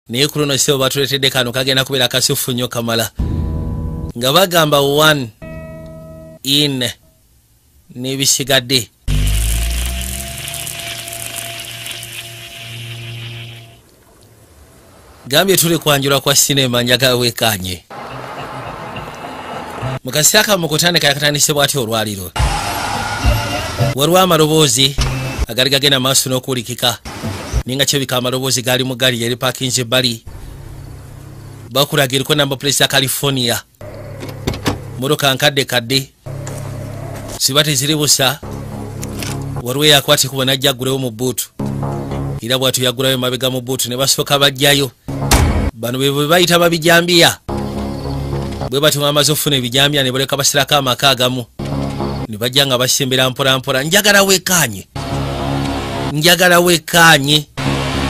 Naye ku luno sebo batuleetedde kano kagenda kubeera kasufu nnyo kamala. Nga bagamba one in n'ebisigadde. Gambye tuli kwanjula kwa sinema njagala weekanye. Mu kaseera kano mu kutandika yakatandise bw'atyo olwaliro. Waliwo amaloboozi agali gagenda maaso n'okuwulikika. Ninga kyebika amaloboozi gaali mu ggaali yali paakinze ebbali. Bakulaga eriko number plate ya California. Mmotoka nkadde kadde. Siba teziri busa. Waliwo eyakwata ekkubo n'ajja aggulewo mu bbuutu. Era bw'atyo yaggulayo emabega mu bbuutu ne basooka bajjayo. Bano be bayita babijambiya. Bwe batyo bamaze okufuna ebijambiya ne baleka basirako amaka agamu. Ne bajja nga basembera mpola mpola. Njagala weekanye. Njagala weekanye.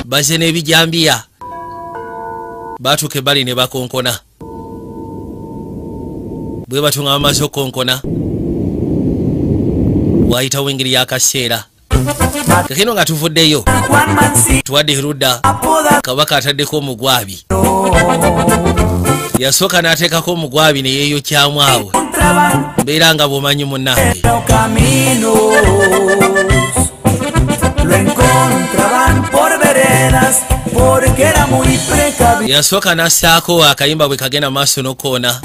Baze n'ebijambiya. Baatuuka ebbali ne bakonkona. Bwe batyo nga bamaze okukonkona, waayitawo engeri y'akaseera. Kakino nga tuvuddeyo tuwadde erudda kabaka ataddeko omugwabi. Yasooka n'ateekako omugwabi ne yeeyokyamu awo. Mbeera nga bw'omanyi munnange. Yasooka n'assaako akayimba bwe kagenda maaso n'okoona.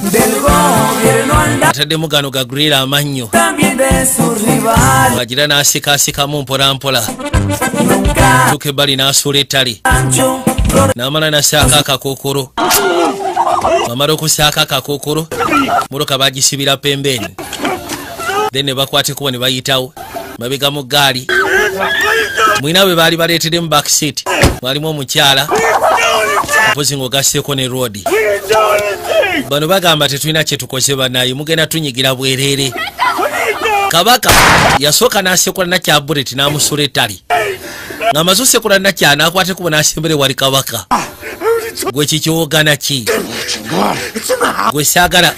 Ataddemu gano gagulira amannyo. Wagira n'asikaasikamu mpola mpola. Tuuka ebbali n'asuula ettale. N'amala n'assaako akakookolo. Bamala okussaako akakookolo, mmotoka baagisibira pembeeni. Then ne bakwata ekkubo ne bayitawo mabega mu ggaali. Mwina bwe baali baleetedde mu back seat mwalimu omukyala mpozi ng'ogasseeko ne roodi. Bano bagamba tetulina kye tukoze bannaye, mugenda tunyigira bwereere. Kabaka yasooka n'asekula nakya bullet n'amusuula ettale. Ng'amaze osekula nakya n'akwata ekkubo n'asembera ewali kabaka. Gwe kikyowogana ki? Gwe saagala.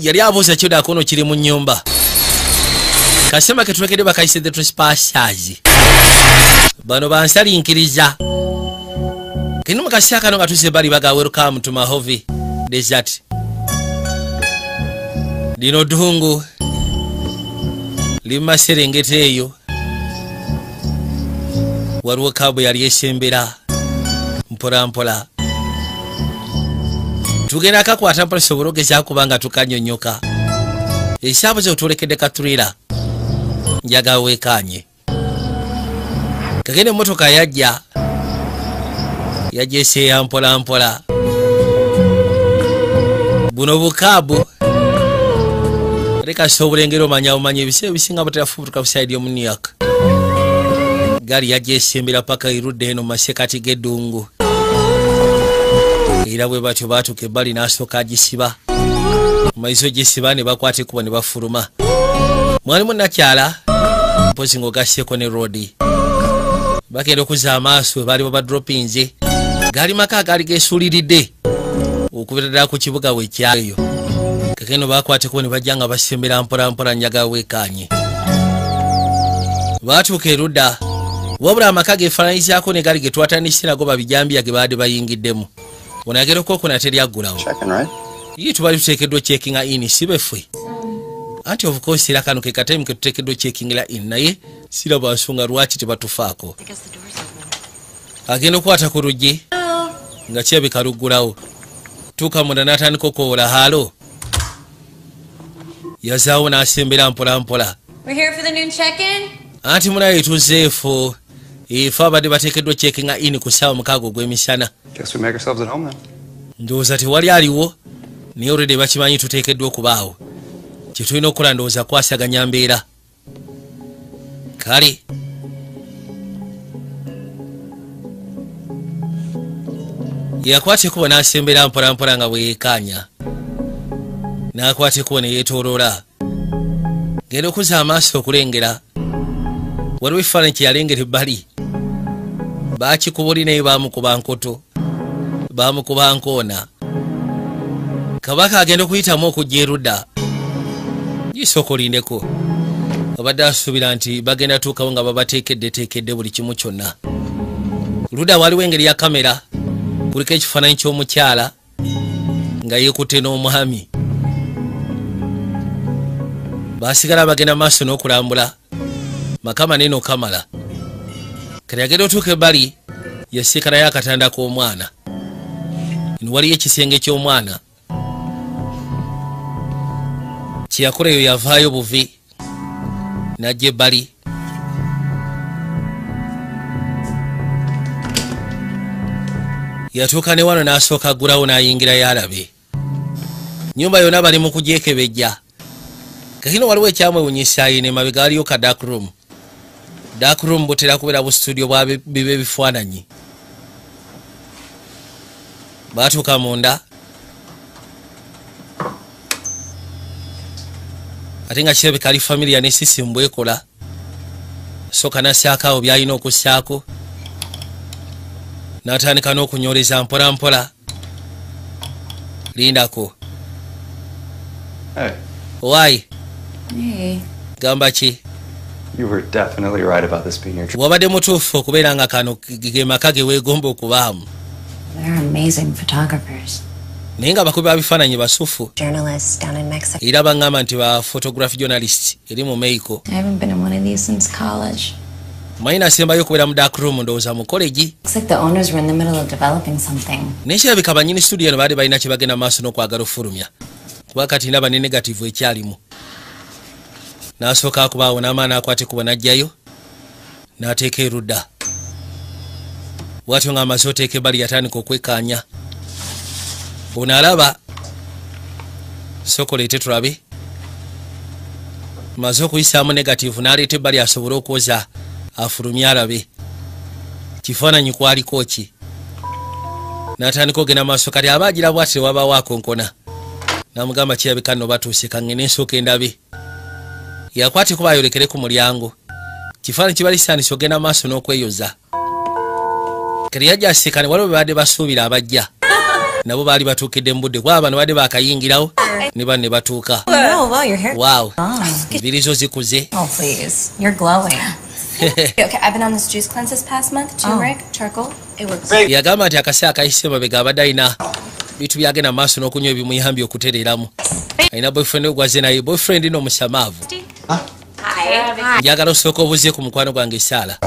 Yali abuuza kyodaako ono kiri mu nnyumba. Kasema ke tulekedde bakayise the trespassers. Bano bansalinkiriza. Kino mu kaseera kano nga tuzze bali baga welcome to Mojave Desert. Lino ddungu liri mu maserengeta eyo. Waliwo kaabu yali esembera mpola mpola. Tugenda kakwata mpola tusobole okugezaako kuba nga tukanyonnyoka. Essaawa ze otulekedde katurira. Njagala weekanye. Kagenda emmotoka yajja. Yajja eseeya mpola mpola. Buno bukaabu. Leka sobulengera omanya omanya ebiseera ebisinga buterafubutuka ku sayidi y'omu New York. Ggaali yajja esembera paka erudda eno mu masekati g'eddungu. Era bwe batyo baatuuka ebbali n'asooka agisiba. Maiso gisiba ne bakwata ekkubo ne bafuluma. Mwalimu nakyala mpozi ng'ogasseeko ne roodi. Bagenda okuzza amaaso we baali babadropinze. Gaali maka agaali geesuuliridde okubeera ddala ku kibuga weekyayo. Kakeno bakwata ekkubo ne bajja nga basembera mpola mpola njagala weekanye. Baatuuka erudda wabula amaka geefaananyizaako ne gaali ge twatandise nago babijambiya ge baadde bayingiddemu. Ono agenda okwokuna teri aggulawo. Ye tubali tuteekeddwa checkinga in si beffe. Anti of course era kano ke katime ke tuteekeddwa checkingira in naye siraba nsonga lwaki tebatufaako. Agenda okukwata ku luggi nga kirabika luggulawo. Tuuka munda n'atandika okwowola haalo. Yazaawo n'asembera mpola mpola. Anti munaye tuzze efo. Efo abadde bateekeddwa checkinga in ku ssaawa 6 ogw'emisana. Ndowooza tewali aliwo naye already bakimanyi tuteekeddwa okubaawo. Kye tulina okukola ndowooza kwasaganya mbeera. Kale yakwata ekkubo n'asembera mpola mpola nga bwe yeekaanya. N'akwata ekkubo ne yeetooloola. Genda okuzza amaaso okulengera. Waliwo ekifaananyi kye yalengera ebbali. Baakikubuli naye baamukuba nkoto. Baamukuba nkoona. Kabaka agenda okuyitamu okujja erudda. Gisooka olindeko. Abadde asuubira nti bagenda tuukawo nga babateekeddeteekedde buli kimu kyonna. Ludda waliwo engeri ya kamera. Kuliko ekifaananyi ky'omukyala nga yeekutte n'omwami. Basigala bagenda maaso n'okulambula maka manene okamala. Kati agenda otuuka ebbali yasiikanayo akatanda k'omwana. Eno waliyo ekisenge ky'omwana. Kyeyakola eyo yavaayo buvi n'ajja ebbali. Yatuuka ne wano n'asooka aggulawo n'ayingirayo alabe. Nnyumba yonna bali mu kugyekebejja. Kakino waliwo ekyamwewuunyisa ne mabega waliyo ka dark room. Dark room butera kubeera bu studio bwa biba ebifaananyi. Baatuuka munda ate nga kirabika ali familia ne sisimu bwekola. Sooka n'assaako awo by'alina okussaako, n'atandika n'okunyooleza mpola mpola. Lindako. Hey. Why? Hey. Gamba ki? You were definitely right about this being your dream. Wabadde mutuufu okubeera nga kano ge maka ge weegomba okubaamu. They're amazing photographers. Naye nga abakubi b'ebifaananyi basufu. Journalists down in Mexico. Era baŋŋamba nti ba photography journalist eri mu Mexico. I haven't been in one of these since college. Manyi nasembayo okubeera mu dark room ndowooza mu college. Looks like the owners were in the middle of developing something. Naye kirabika bannyini studio eno baali balina kye bagenda maaso n'okwagala ofulumya. Kuba kati ndaba ne negative ekyalimu. N'asooka akubaawo n'amaani akwate kuba n'ajjayo n'ateeka erudda. Bw'atyo ng'amaze oteeka ebbali yatandika okwekkaanya. Ono alaba sooka oleete tulabe. Maze okuyisaamu negative n'aleeta ebbali asobole okwoza afulumye alabe. Kifaananyi kwaliko ki? N'atandika ogenda maaso kati aba agira bw'ati tewabaawo akonkona. N'amugamba kirabika nno batuuse kaŋŋende nsooka endabe. Yakwata ekuba ayolekere ku mulyango. Kifaananyi kiba kisaanise ogenda maaso n'okweyoza. Kati yajja asiikane waliwo be badde basuubira abajja. Nabo baali batuukidde mu budde kuba bano badde baakayingirawo ne bano ne batuuka. Oh, well, your hair. Wow. Enviiri zo zikuze. Oh, please. You're glowing. Okay, I've been on this juice cleanse this past month. Turmeric, charcoal. It works. Yagamba nti akaseera akayise mabega abadde alina bintu byagenda maaso n'okunywa ebimuyambye okutereeramu. Alina boyfriend we gw'azze naye. Boyfriend no musamaavu. Njagala osooka obuuze ku mukwano gwange Saala.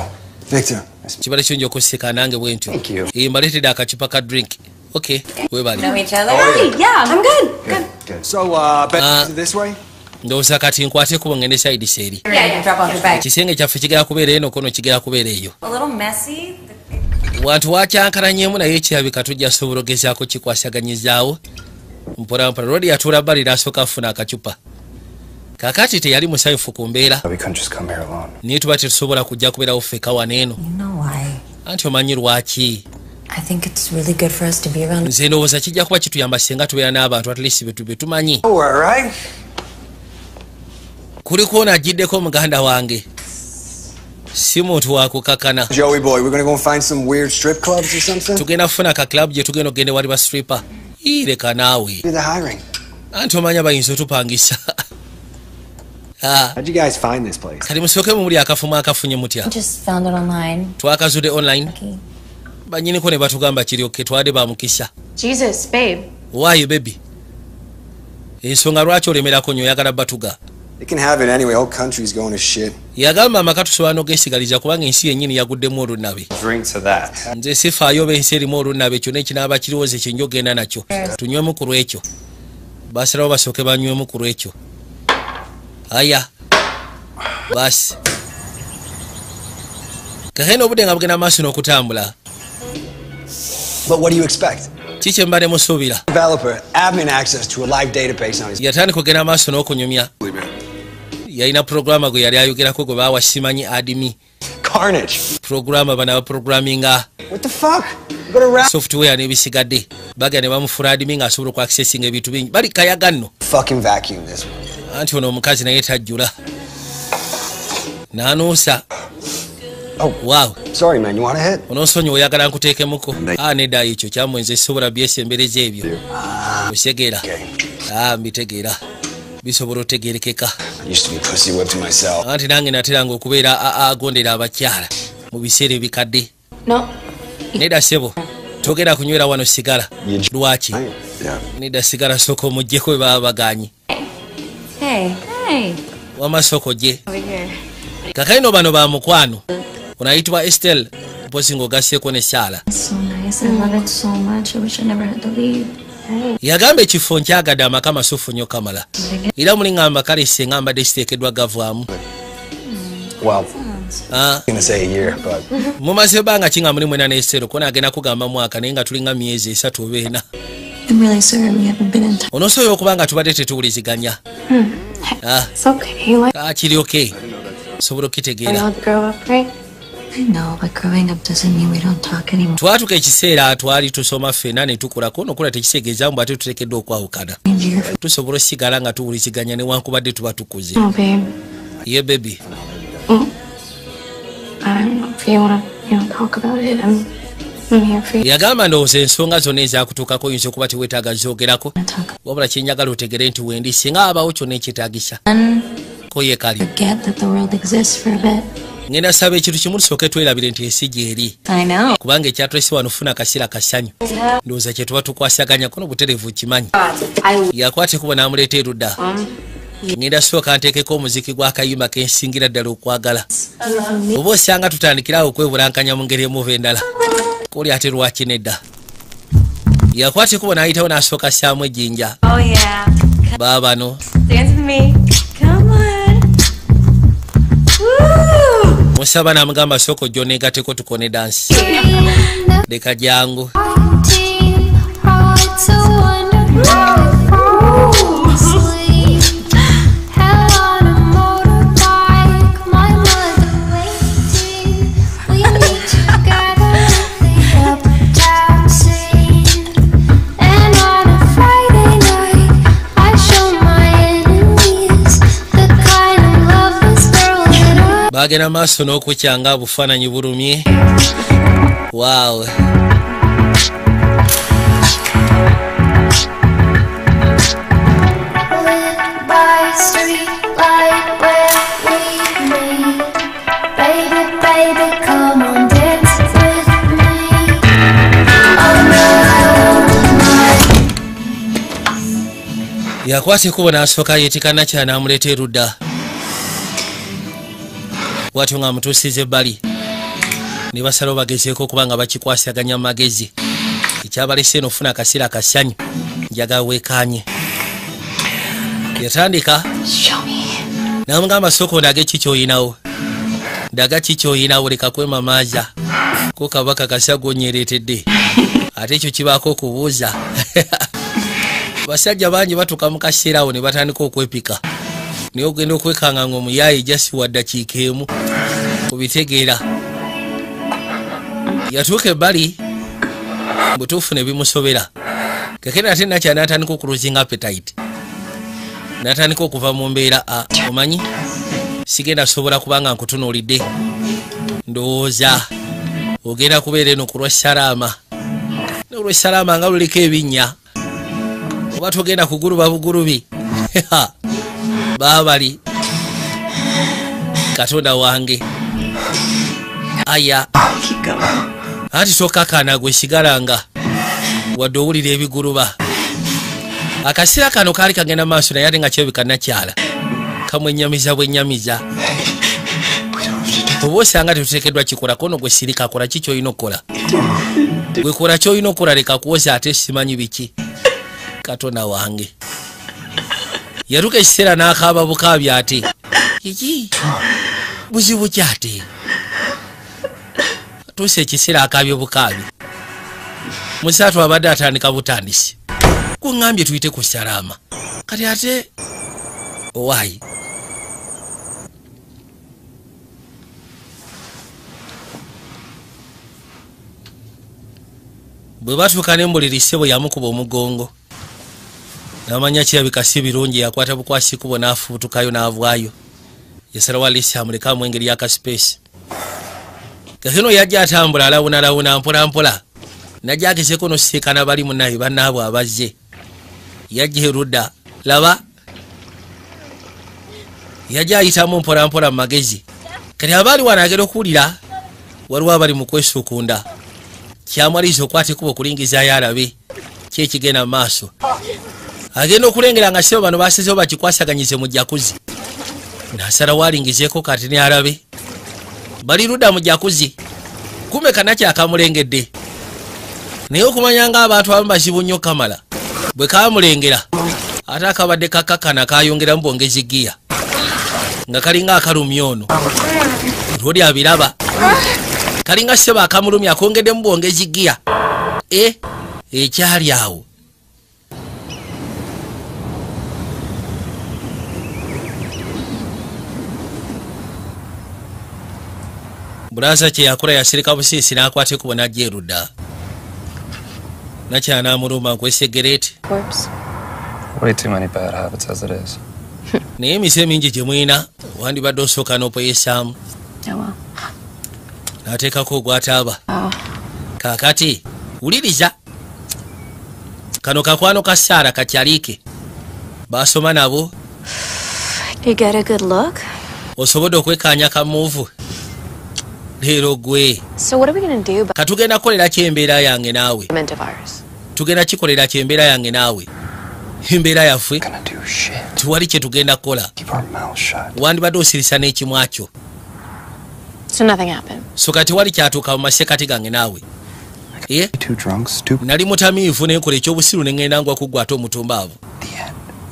Victor. Kibale kirungi okusika nange bwe ntyo. Thank you. Mbaleetedde akacupa ka drink. Okay, webale. Know each other? Hi, yeah, I'm good. Good. Good. So, Ben, this way? Ndowooza kati nkwate ekubo ngende side seeri. Yeah, drop off your bag. Ekisenge kyaffe kigenda kubeera eno kono kigenda kubeera eyo. A little messy. Wantu wakyankalanyemu naye kirabika tujja sobola ogezaako kikwasaganyizaawo. Mpola mpola Rodi yatuula bbali n'asooka afuna akacupa. Kaakati teyali musanyufu ku mbeera. We couldn't just come here alone. Naye tuba tetusobola kujja kubeerawo ffekka wano eno. You know why? Anti omanyi lwaki? I think it's really good for us to be around. Nze ndowooza kijja kuba kituyamba singa tubeera n'abantu at least be tumanyi. All right. Kuliko ono agiddeko muganda wange. Si muntu wa kukakana. Joey boy, we're gonna go and find some weird strip clubs or something. Tugenda kufuna ka club gye tugenda okugenda wali ba stripper. Ii, leka naawe. Do the hiring. Anti omanya bayinza otupangisa. Ah. How'd you guys find this place? Kati musooke mumuli akafo mwakafunye mutya? Just found it online. Twakazudde online. Okay. Bannyiniko ne batugamba kiri okay twadde bamukisa. Jesus, babe. Why baby? Ensonga lwaki olemerako nnyo oyagala batuga? They can have it anyway. Whole country's going to shit. Yagamba amaka tusobola n'ogesigaliza kubanga ensi yennyini yaguddemu olunabe. Drink to that. Nze sifaayo oba ensi erimu olunabe kyonna ekinaaba kirowoozo ekyo nja ogenda nakyo. Tunywemu ku lw'ekyo. Basalawo basooke banywemu ku lw'ekyo. Aya. Basi. Kakene obudde nga bugenda maaso n'okutambula. But what do you expect? Kiki kye mbadde musuubira? Developer, admin access to a live database on his. Yatandika okugenda maaso n'okunyumya. Yalina puroguraama gwe yali ayogerako gwe baawa simanyi adimi. Carnage. Puroguraama bano abaprogramminga What the fuck? You gonna rap? software n'ebisigadde. Bagenda ne bamufuula adimi ng'asobola okwaccessinga ebintu bingi. Bali kayaga nno. Fucking vacuum this one. Anti ono omukazi naye tajjula. N'anuusa. Oh. Wow. Sorry, man. You want a hit? Onoosonyiwa oyagala nkuteekemuko. Ah, nedda ekyo kyamwenze sobola byesembereza ebyo. Osegeera. Okay. Ah, mbitegeera. Bisobola otegeerekeka. I used to be pussy whipped myself. Anti nange nateranga okubeera agondera abakyala mu biseera ebikadde. No. Nedda ssebo. Togenda kunywera wano sigala. Lwaki? Yeah. Nedda, sigala sooka omuggyeko, bwe baba baganye. Hey. Hey. Wama sooka ojje. Over here. Kakaino bano ba mukwano, onayitibwa Estel, mpozi ng'ogasseeko ne Saala. It's so nice. I love it so much. I wish I never had to leave. Yagamba ekifo nkyagadde, amaka masufu nnyo kamala, era muli ŋŋamba kale singa mbadde kiteekeddwa gavaamu. Well, Ah, I'm gonna say a year, but mumaze ebbanga ki nga muli mwena ne Estel? Kona agenda kugamba mwaka, naye nga tulinga myezi 3 oba 4. I'm really sorry we haven't been in touch. Onoosobola okuba nga tubadde tetuwuliziganya. Ah, It's okay. Like, ah, kiri okay, sobola we okukitegeera. all grow up, right? I know, but growing up doesn't mean we don't talk anymore. Twatuka ekiseera twali tusoma ffenna ne tukulako, nokula tekitegeeza mbu ate tuteekeddwa okwawukana. Tusobola osigala nga tuwuliziganya newankubadde tuba tukuze. Oh, babe. Ye baby. I don't know if you want to talk about it. I'm here for you. Yagamba ndowooza ensonga zonna ezakutuukako oyinza okuba teweetaaga zoogerako, Talk. wabula kyenjagala otegere nti wendi singa abawo kyonna ekyetaagisa ko ye kali. Forget that the world exists for a bit. Ngenda saba ekintu kimu, tusooke twerabire nti ensi gyeri, I know. kubanga ekyatulese wano funa akaseera kasanyu, ndowooza kye tuba tukwasaganya kono butereevu kimanyi. Yakwata ekubo n'amuleeta erudda. Ngenda sooka nteekeko omuziki gw'akayimba kensingira ddala okwagala, oba osanga tutandikirawo okwebulankanya mu ngeri emu oba endala koli ate lwaki nedda. Yakwata ekubo n'ayitawo n'asooka ssaamu ejjinja. Oh yeah. Baabano. Dance with me. Come on. Woo! Musaba n'amugamba sooka ojja oneegateko tukone dansi, leka jangu. Oh, it's so wonderful to fall asleep. Hell on a motorbike, my mother waiting. We meet together at the uptown scene. And on a Friday night, I show my enemies the kind of loveless girl that I Bagenda maaso n'okukyanga bufaananyi bulumye waawe. Lit by street light where we meet. Baby, baby, come on, dance with me. Oh no, I won't mind. Yakwata ekkubo n'asooka yeetika nakyala n'amuleeta erudda bwatyo ng'amutuusiza ebbali, ne basalawo bagezeeko okuba nga bakikwasaganya mu magezi. Ekyabalese eno ofuna akaseera akasanyu, njagala weekaanye. Yatandika Show me. n'amugamba sooka ondage ki ky'oyinawo, ndaga ki ky'oyinawo, leka kwemamaaza ko kabaka kasa gwonyereetedde, ate ekyo kibaako okubuuza. Basajja bangi batuuka mu kaseera awo ne batandika okwepika, naye ogenda okwekanga nga omuyaaye jasiwa ddakiika emu kubitegeera. Yatuuka ebbali butuufu ne bimusobera kakene, ate nakya n'atandika okulosinga appetite, n'atandika okuva mu mbeera. A omanyi sigenda sobola kubanga nkutunuulidde, ndowooza ogenda kubeera eno ku lwa Salaama, n'olwesalaama nga luliko ebinnya, oba togenda kuguluba bugulubi. Baabali katonda wange aya. Keep going. Anti tokakana gwe sigalanga wadde owulira ebiguluba. Akaseera kano kaali kagenda maaso, naye ate nga kirabika nakyala kamwenyamiza bwenyamiza. Oba osanga tetuteekeddwa kikola kono, gwe sirika, kola ki kyolina okukola, gwe kola kyolina okukola, leka kuwoza ate simanyi biki. Katonda wange, yatuuka ekiseera n'akaaba bukaabi, ate kiki buzibu kyate tuusa ekiseera akaabye bukaabi. Musaatu abadde atandika butandisi, kuŋŋambye tuyite ku salaama, kati ate owaayi. Bwe batuuka ne mbuliri, ssebo yamukuba omugongo n'amanya kirabika si birungi. Yakwata bukwasi kubo n'afubutukayo n'avaayo. Yasalawo alisi amulekamu engeri y'akasipeesi. Kakino yajja atambula alawunalawuna mpola mpola, najja agezeko nosiikana bali munaye bannaabwe abazze. Yajja erudda, laba yajja ayitamu mpola mpola mu magezi. Kati abaali wano agenda okuwulira waliwo abali mu kwesuukunda. Kyamwaliza okwata ekkubo okulingizayo alabe ki ekigenda mu maaso. Agenda okulengera nga ssebo bano basizewo bakikwasaganyize mu jacuzzi. N'asalawo alingizeeko kati ne alabe. Bali ludda mu jacuzzi. Kumbe kanaki akamulengedde. Naye okumanya ng'abantu abamu bazibu nnyo kamala. Bwe kamulengera ate akabadde kakakana kayongeramu bwongezi ggiya. Nga kalinga akalumya ono. Lwoli abiraba. Kalinga ssebo akamulumya akongeddemu bwongezi ggiya. Ekyali awo. Bulaza kye yakola yasirika busiisi n'akwata ekkubo n'ajja erudda. Nakyala n'amuluma nkwesegereti. Way too many bad habits as it is. Naye emise mingi gye mulina wandibadde osooka n'opoyesaamu. N'ateekako ogw'ataaba. Kaakati wuliriza. Kano kakwano ka Saara kakyaliike. Baasoma nabo. You get a good look? Osobodde okwekkaanya kamuuvu. Leero gwe. So what are we gonna do about Katugenda kukolera ki embeera yange naawe? Tugenda kikolera ki embeera yange naawe? Embeera yaffe tewali kye tugenda kukola. Wandibadde osirisa n'ekimwa kyo. So nothing happened. So kati wali kyatuuka mu masekati gange naawe. Nali mutamiivu ne nkola ekyobusiru ne ŋŋenda ngwa kuggwa ate omutumbaavu.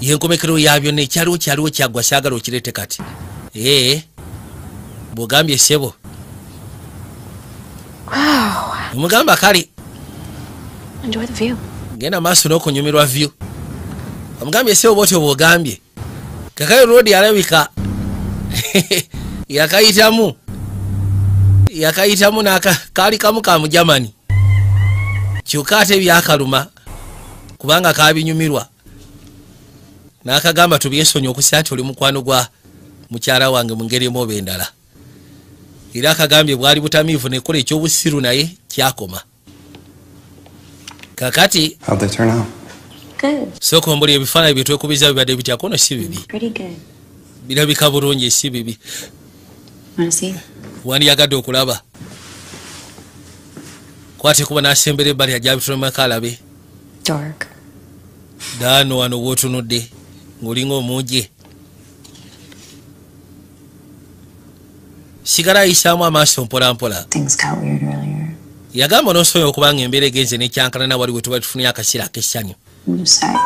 Yenkomekero ya byonna ekyaliwo kyaliwo kyaggwa saagala okireete kati. Bw'ogambye ssebo. Omugamba kale. Enjoy the view. Genda maaso n'okunyumirwa view. Omugambye ssebo bw'otyo bw'ogambye. Kakayo road alabika yakayitamu. Yakayitamu n'aka kaali kamu ka Mugermany. Kyokka ate byakaluma kubanga kabinyumirwa. N'akagamba tubyesonye okusa nti oli mukwano gwa mukyala wange mu ngeri emu oba endala. Era akagambye bwali butamiivu nekola ekyobusiru naye kyakoma. Kakati How'd they turn out? Good. Sooka ombuli ebifaananyi bye twekubiza bibadde bitya kono si bibi. Pretty good. Birabika bulungi si bibi. Wanna see? Wandiyagadde okulaba. Kwate kuba n'asembera ebbali ajja abitulemako alabe. Dark. Daano wano w'otunudde ng'olinga omujje. Sigala ayisaamu amaaso mpola mpola. Things got weird earlier. Yagamba n'osonyiwa okubanga embeera egenze n'ekyankalana wali we tuba tufunye akaseera ak'essanyu. I'm sorry.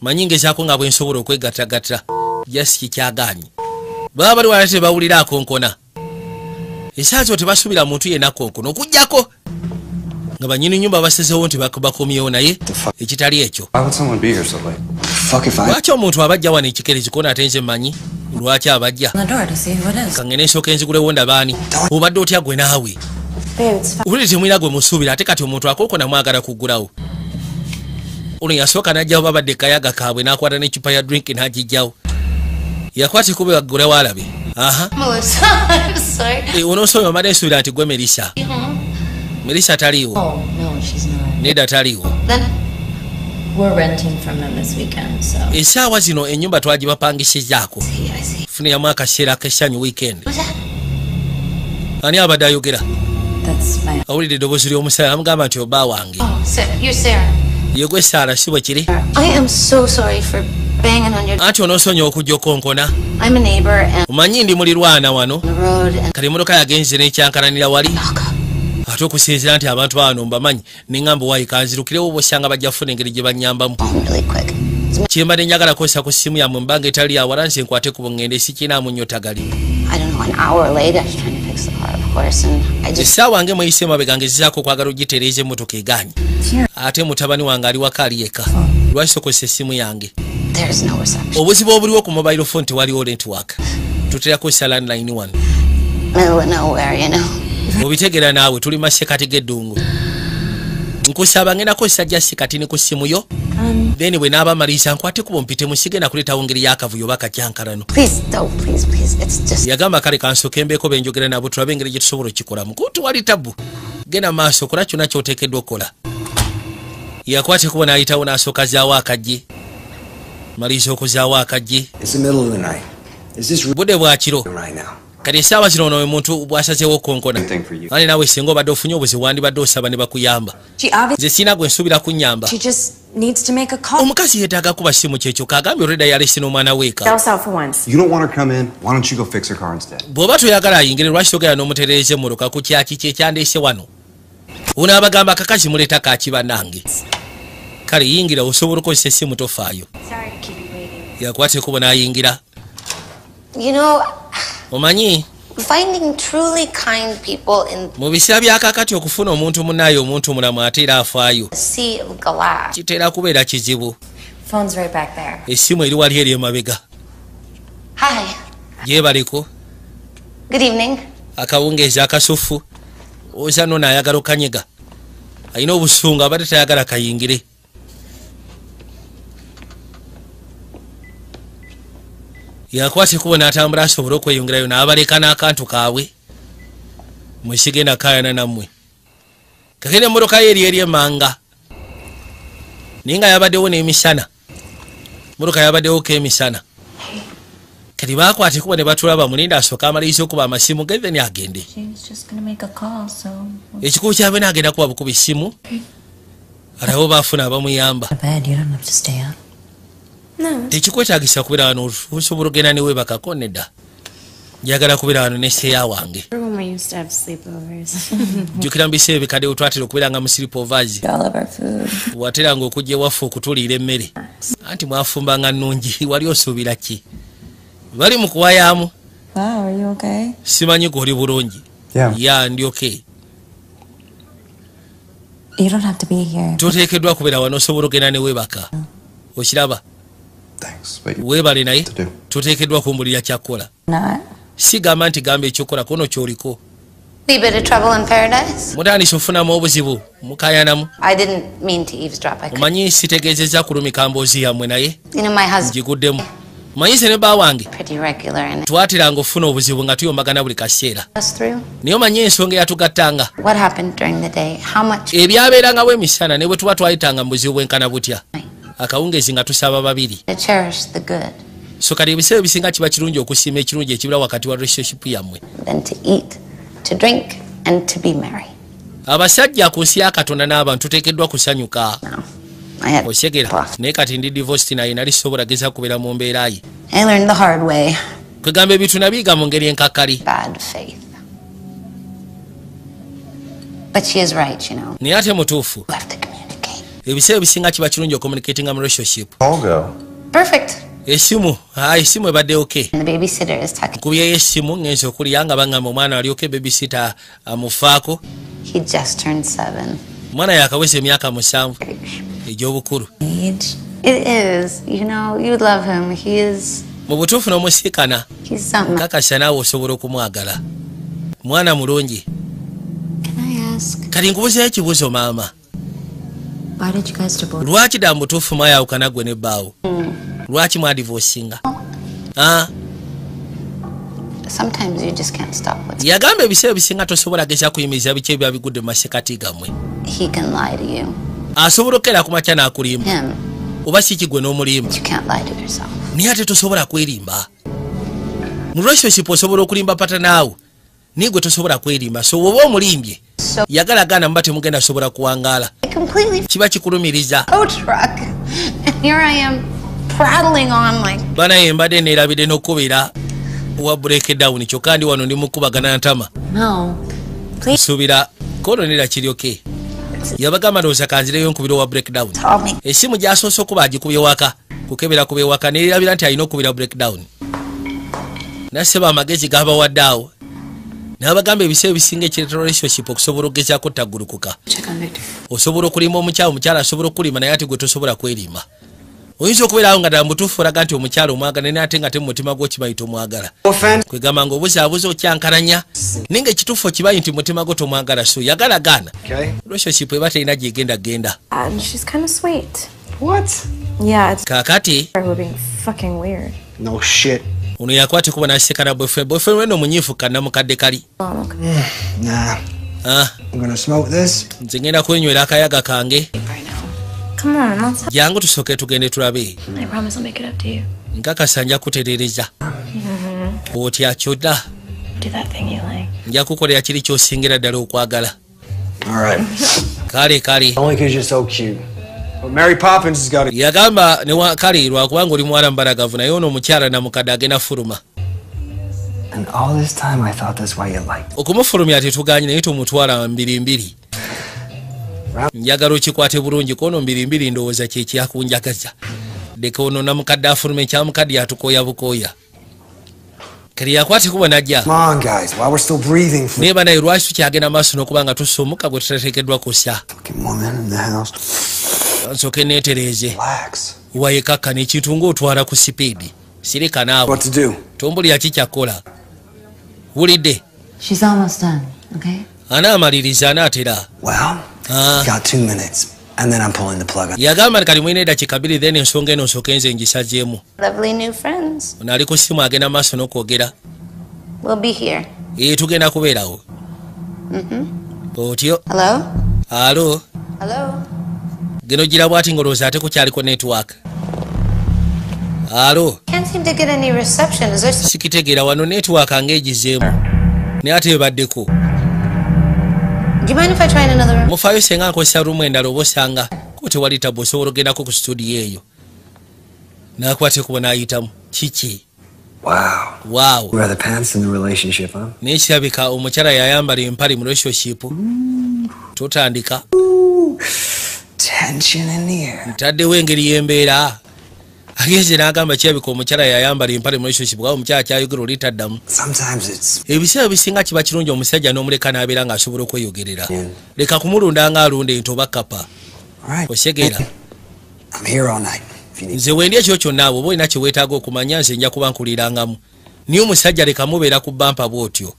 Manyi ngezaako nga bwe nsobola okwegattagatta just kikyagaanyi. Baba bali wala tebawulira akonkona. Essaawa zino tebasuubira muntu yenna akonkona okuggyako nga bannyini nnyumba basezeewo nti bakomyewo naye ekitali ekyo. Why would someone be here so late? Fuck if I Lwaki omuntu abajja wano ekikerezi koona ate nze mmanyi lwaki abajja? The door to see who it is. Kangene nsooka enzigulewo ndabaani. Obadde otya gwe naawe? Babe, it's fine. Wulire temulina gwe musuubira ate kati omuntu akonkona mwagala kuggulawo. Ono yasooka n'ajjawo babadde kayaga kaabwe n'akwata n'eccupa ya drink n'agijjawo. Yakwata ekkubo aggulawo alabe. Aha. Melissa, I'm sorry. Onoosomye omadde nsuubira nti gwe Melissa. Melissa taliiwo. Oh, no, she's not. Nedda taliiwo. Then We're renting from them this weekend, so. Essaawa zino ennyumba twagibapangisizaako. See, I see. Funiramu akaseera ak'essanyu weekend. Who's that? Ani abadde ayogera? That's my Awulidde eddoboozi ly'omusajja amugamba nti obba wange. Oh, Sarah. You're Sarah. Ye gwe Saara si bwe kiri? I am so sorry for banging on your. Anti onoosonyiwa okujja okonkona. I'm a neighbor and Omanyi ndi mulirwana wano. on the road and Kale emmotoka yagenze n'ekyankalanira wali. knock up. Ate okusinziira nti abantu bano mbamanyi ne ŋŋamba waayi kanzirukirewo bw'osanga bajja kufuna engeri gye bannyambamu. Phone really quick. Kye mbadde njagala kozesa ku ssimu yammwe mbanga etali awala nze nkwate ku ŋŋende sikinaamu nnyo tagali. I don't know, an hour late. I was trying to fix the car, of course, and I just Essaawa nge mweyise emabega ngezezaako okwagala ogitereeza emmotoka egaanye. Ate mutabani wange ali waka ali yekka. Lwaki tokozesa essimu yange? there's no reception. Obuzibu obuliwo ku mobile phone tewaliwo network. Tutera kukozesa landline wano. Middle of nowhere, you know. Obitegeera naawe tuli masekati g'eddungu. Nkusaba ngenda kukozesa just katini ku ssimu yo. Then bwe naaba maliriza nkwate kubo mpite musigenda kuleetawo ngeri y'akavuyo oba akakyankalano. Please, don't, please, please. It's just Yagamba kale kansooke mbeeko be njogera nabo tulabe engeri gye tusobola okukikolamu. Kutu wali tabu. Genda maaso kola kyonna ky'oteekeddwa okukola. Yakwata ekkubo n'ayitawo n'asooka azaawo akaggi. Maliriza okuzaawo akaggi. It's the middle of the night. Is this Budde bwa kiro. right now? Kati essaawa zino ono omuntu bw'asazeewo okonkona. Thing for you. Ani naawe singa obadde ofunye obuzibu wandibadde osaba ne bakuyamba. She obviously Nze sirina gwe nsuubira kunnyamba. she just needs to make a call. Omukazi yeetaaga kuba simu kyekyo kagambye olwedda yalese n'omwana weeka. Else out for once. You don't want her to come in. Why don't you go fix her car instead? Bw'oba toyagala ayingire, lwaki togenda n'omutereeza emmotoka ku kyaki kyekyandeese wano? Ono abagamba akakazi muleeta kaki bannange. Kale yingira, osobola okukozesa essimu, tofaayo. Sorry to keep you waiting. Yakwata ekkubo n'ayingira. You know, Omanyi, finding truly kind people in mu biseera bya kakati okufuna omuntu munaayo omuntu mulamu ate era afaayo the sea of glass. kitera kubeera kizibu. Phone's right back there. Essimu eri wali eri emabega. Hi. Gyebaleko. Good evening. Akawungeezi akasufu oza no naayagala okanyega alina obusungu abadde tayagala kayingire. Yakwata ekkubo n'atambula asobole okweyongerayo n'abaleka n'akantu kaabwe mwesigenda kaayana nammwe. Kakene emmotoka ye eri eri emanga naye nga yabaddewo n'emisana, emmotoka yabaddewoko emisana. Kati baakwata ekkubo ne batulaba mulinda asooka amaliriza okuba amasimu ge then agende. She's just gonna make a call, so. Ekikulu kyabe naagenda kuba bukuba essimu alabo baafuna abamuyamba. Bed, you don't have to stay up. No. Tekikwetagisa kubeera wano, osobola ogenda neweebakako. Nedda, njagala kubeera wano ne seeya wange. Remember when we used to have sleepovers? Jjukira mu biseera ebikadde we twatera okubeera nga mu sleepovers? All of our food. Wateranga okujja ewaffe okutuliira emmere, anti mwafumbanga nnungi. Wali osuubira ki? Bali mu kuwayaamu. Wow, are you okay? Simanyi gwe oli bulungi? Yeah. Yeah, ndi okay. You don't have to be here. Toteekeddwa kubeera wano, osobola ogenda neweebaka, okiraba? Thanks, but you Weebale naye to do. toteekeddwa kumbulira kyakkola. Not. Sigamba nti gamba ekyokola kono kyoliko. Wee bit of trouble in paradise. Mutandise ofunamu obuzibu mukayanamu. I didn't mean to eavesdrop. I could. Omanyi sitegeezezza kulumika mboozi yammwe naye You know, my husband ngiguddemu. Omanyi nze ne bba wange pretty regular and twateranga okufuna obuzibu nga tuyombagana buli kaseera. us through. Naye omanyi ensonga eyatugattanga, What happened during the day? How much ebyabeerangawo emisana ne bwe tuba twayitanga mu buzibu bwenkana butya, akawungeezi nga tusaba babiri. to cherish the good So kati ebiseera ebisinga kiba kirungi okusiima ekirungi ekibira wakati wa relationship yammwe. than to eat, to drink, and to be merry. Abasajja ku nsi ya Katonda n'abantu tuteekeddwa kusanyuka. No. I had Okyegera, naye kati ndi divorced naye nali sobola geza kubeera mu mbeera ye. I learned the hard way. Kwegamba ebintu nabiyiga mu ngeri enkakkali. Bad faith. But she is right, you know. Naye ate mutuufu. You have to communicate. Ebiseera ebisinga kiba kirungi ocommunicatinga mu relationship. I'll go. Perfect. Esimu, esimu ebadde okay. And the babysitter is tucking. Nkubyeyo essimu ngenza okulya nga baŋŋamba omwana alyoke babysitter amufaako. He just turned 7. Omwana yakaweza emyaka 7 egy'obukulu. Age. It is. You know, you'd love him. He is. Mu butuufu n'omusiikana He's something. kakasa naawe osobola okumwagala, mwana mulungi. Can I ask, Kati nkubuzeyo ekibuuzo maama. why did you guys divorce? Lwaki ddala mu butuufu mwayawukana gwe nebbaawo? Lwaki mwadivosinga? Ah, Sometimes you just can't stop what's. Yagamba ebiseera ebisinga tosobola geza kuyimiriza biki ebiba bigudde mu masekati gammwe. He can lie to you. Asobola okukeera ku makya n'akulimba Him. oba si kigwe n'omulimba. But you can't lie to yourself. Naye ate tosobola kwerimba. Mu relationship osobola okulimba pata naawe naye gwe tosobola kwerimba, so woba omulimbye So yagala gaana muba temugenda sobola kuwangaala. I completely Kiba kikulumiriza. tow truck. And here I am prattling on like Banaye mbadde neerabidde n'okukubira wa breakdown kyokka ndi wano ndi mukubagana ntama. No. Please. Nsuubira kono nera kiryoke yabagamba ndowooza kanzireyo nkubira owa breakdown. tell me. Essimu gy'asoose okuba agikubye waka kukebera kuba ewaka neerabira nti alina okubira breakdown. Nasseba amagezi gabawadde awo n'abagamba ebiseera ebisinga ekireeta relationship okusobola okugezaako taggulukuka, Check on Victor. osobola okulima omukyala, omukyala asobola okulima naye ate gwe tosobola kwerima. Oyinza okubeerawo nga ddala mutuufu olaga nti omukyala omwagala naye ate nga te mu mutima gwo kimanyi tomwagala. Offend. Kwegamba nga obuzaabuza okyankalanya naye nga ekituufu okimanyi nti mutima gwo tomwagala, so yagala gaana. Okay. Relationship eba terina gyegenda genda. And she's kind of sweet. What? Yeah, it's Kaakati her who being fucking weird. No shit. Ono yakwata kuba nasekana boyfriend, boyfriend weno omunyiifu kannamukadde kali. Oh, okay. Nah. Ah, I'm gonna smoke this. Nze ngenda kwenywera akayaga kange. Right now. Come on, let's. Jangu tusooke tugende tulabe. I promise I'll make it up to you. Nkakasa nja kuterereza otya kyodda. Do that thing you like. Nja kukolera kiri ky'osingira ddala okwagala. All right. Kale kale. Only because you're so cute. But Mary Poppins has got to. Yagamba ne kale lwakubanga oli muwala mbalagavu, naye ono omukyala namukadde agenda fuluma. And all this time I thought that's why you liked. Okumufulumya tetuganye, naye tumutwala mbirimbiri. Njagala okikwate bulungi, kono mbirimbiri ndowooza kye kyakunjagaza. Leka ono namukadde afulume, ekyamukadde atukoya bukoya. Kali yakwate kuba najja. Come on guys, while we're still breathing. Naye banaye lwaki tukyagenda maaso n'okuba nga tussa omukka gwe tutateekeddwa kussa? Fucking woman in the house. Nsooke neetereeze. Relax. Wayekakkana ekintu ng'otwala ku sipiidi. Sirika naawe. What to do? Tombulira ki kyakkola. Wulidde. She's almost done, okay? Anaamaliriza anaatera. Well, got 2 minutes and then I'm pulling the plug on. Yagamba kali mulina eddakiika 2, then ensonga eno nsooke nze ngisazeemu. Lovely new friends. Ono ali ku ssimu agenda maaso n'okwogera. We'll be here. Tugenda kubeerawo. Otyo. Hello? Alo. Hello? Geno gira bw'ati ng'olowooza ate kukyaliko network. Alo. Can't seem to get any reception. Is there Sikitegeera wano network ng'egizeemu. Naye ate ebaddeko. Do you mind if I try in another room? Mufaayo senga nkozesa ruumu endala oba osanga ko tewali tabu, osobola ogendako ku studio eyo. N'akwata ekkubo n'ayitamu. Kiki? Wow. Wow. Wear the pants in the relationship, huh? Naye kirabika omukyala yayambala empale mu relationship. Totandika. Tension in the air. Ntaddewo engeri y'embeera. Agenze n'agamba kirabika omukyala yayambala empale mu relationship, kuba omukyala kyayogera oli taddamu. Sometimes it's Ebiseera bisinga kiba kirungi omusajja n'omuleka n'abeera ng'asobola okweyogerera. Leka kumulunda ng'alunda ente oba kkapa. all right. Osegeera. I'm here all night. If you need. Nze wendi ekyo kyonna bw'oba olina kye weetaaga okumanya, nze nja kuba nkulirangamu. Naye omusajja leka mubeera ku bampa bw'otyo.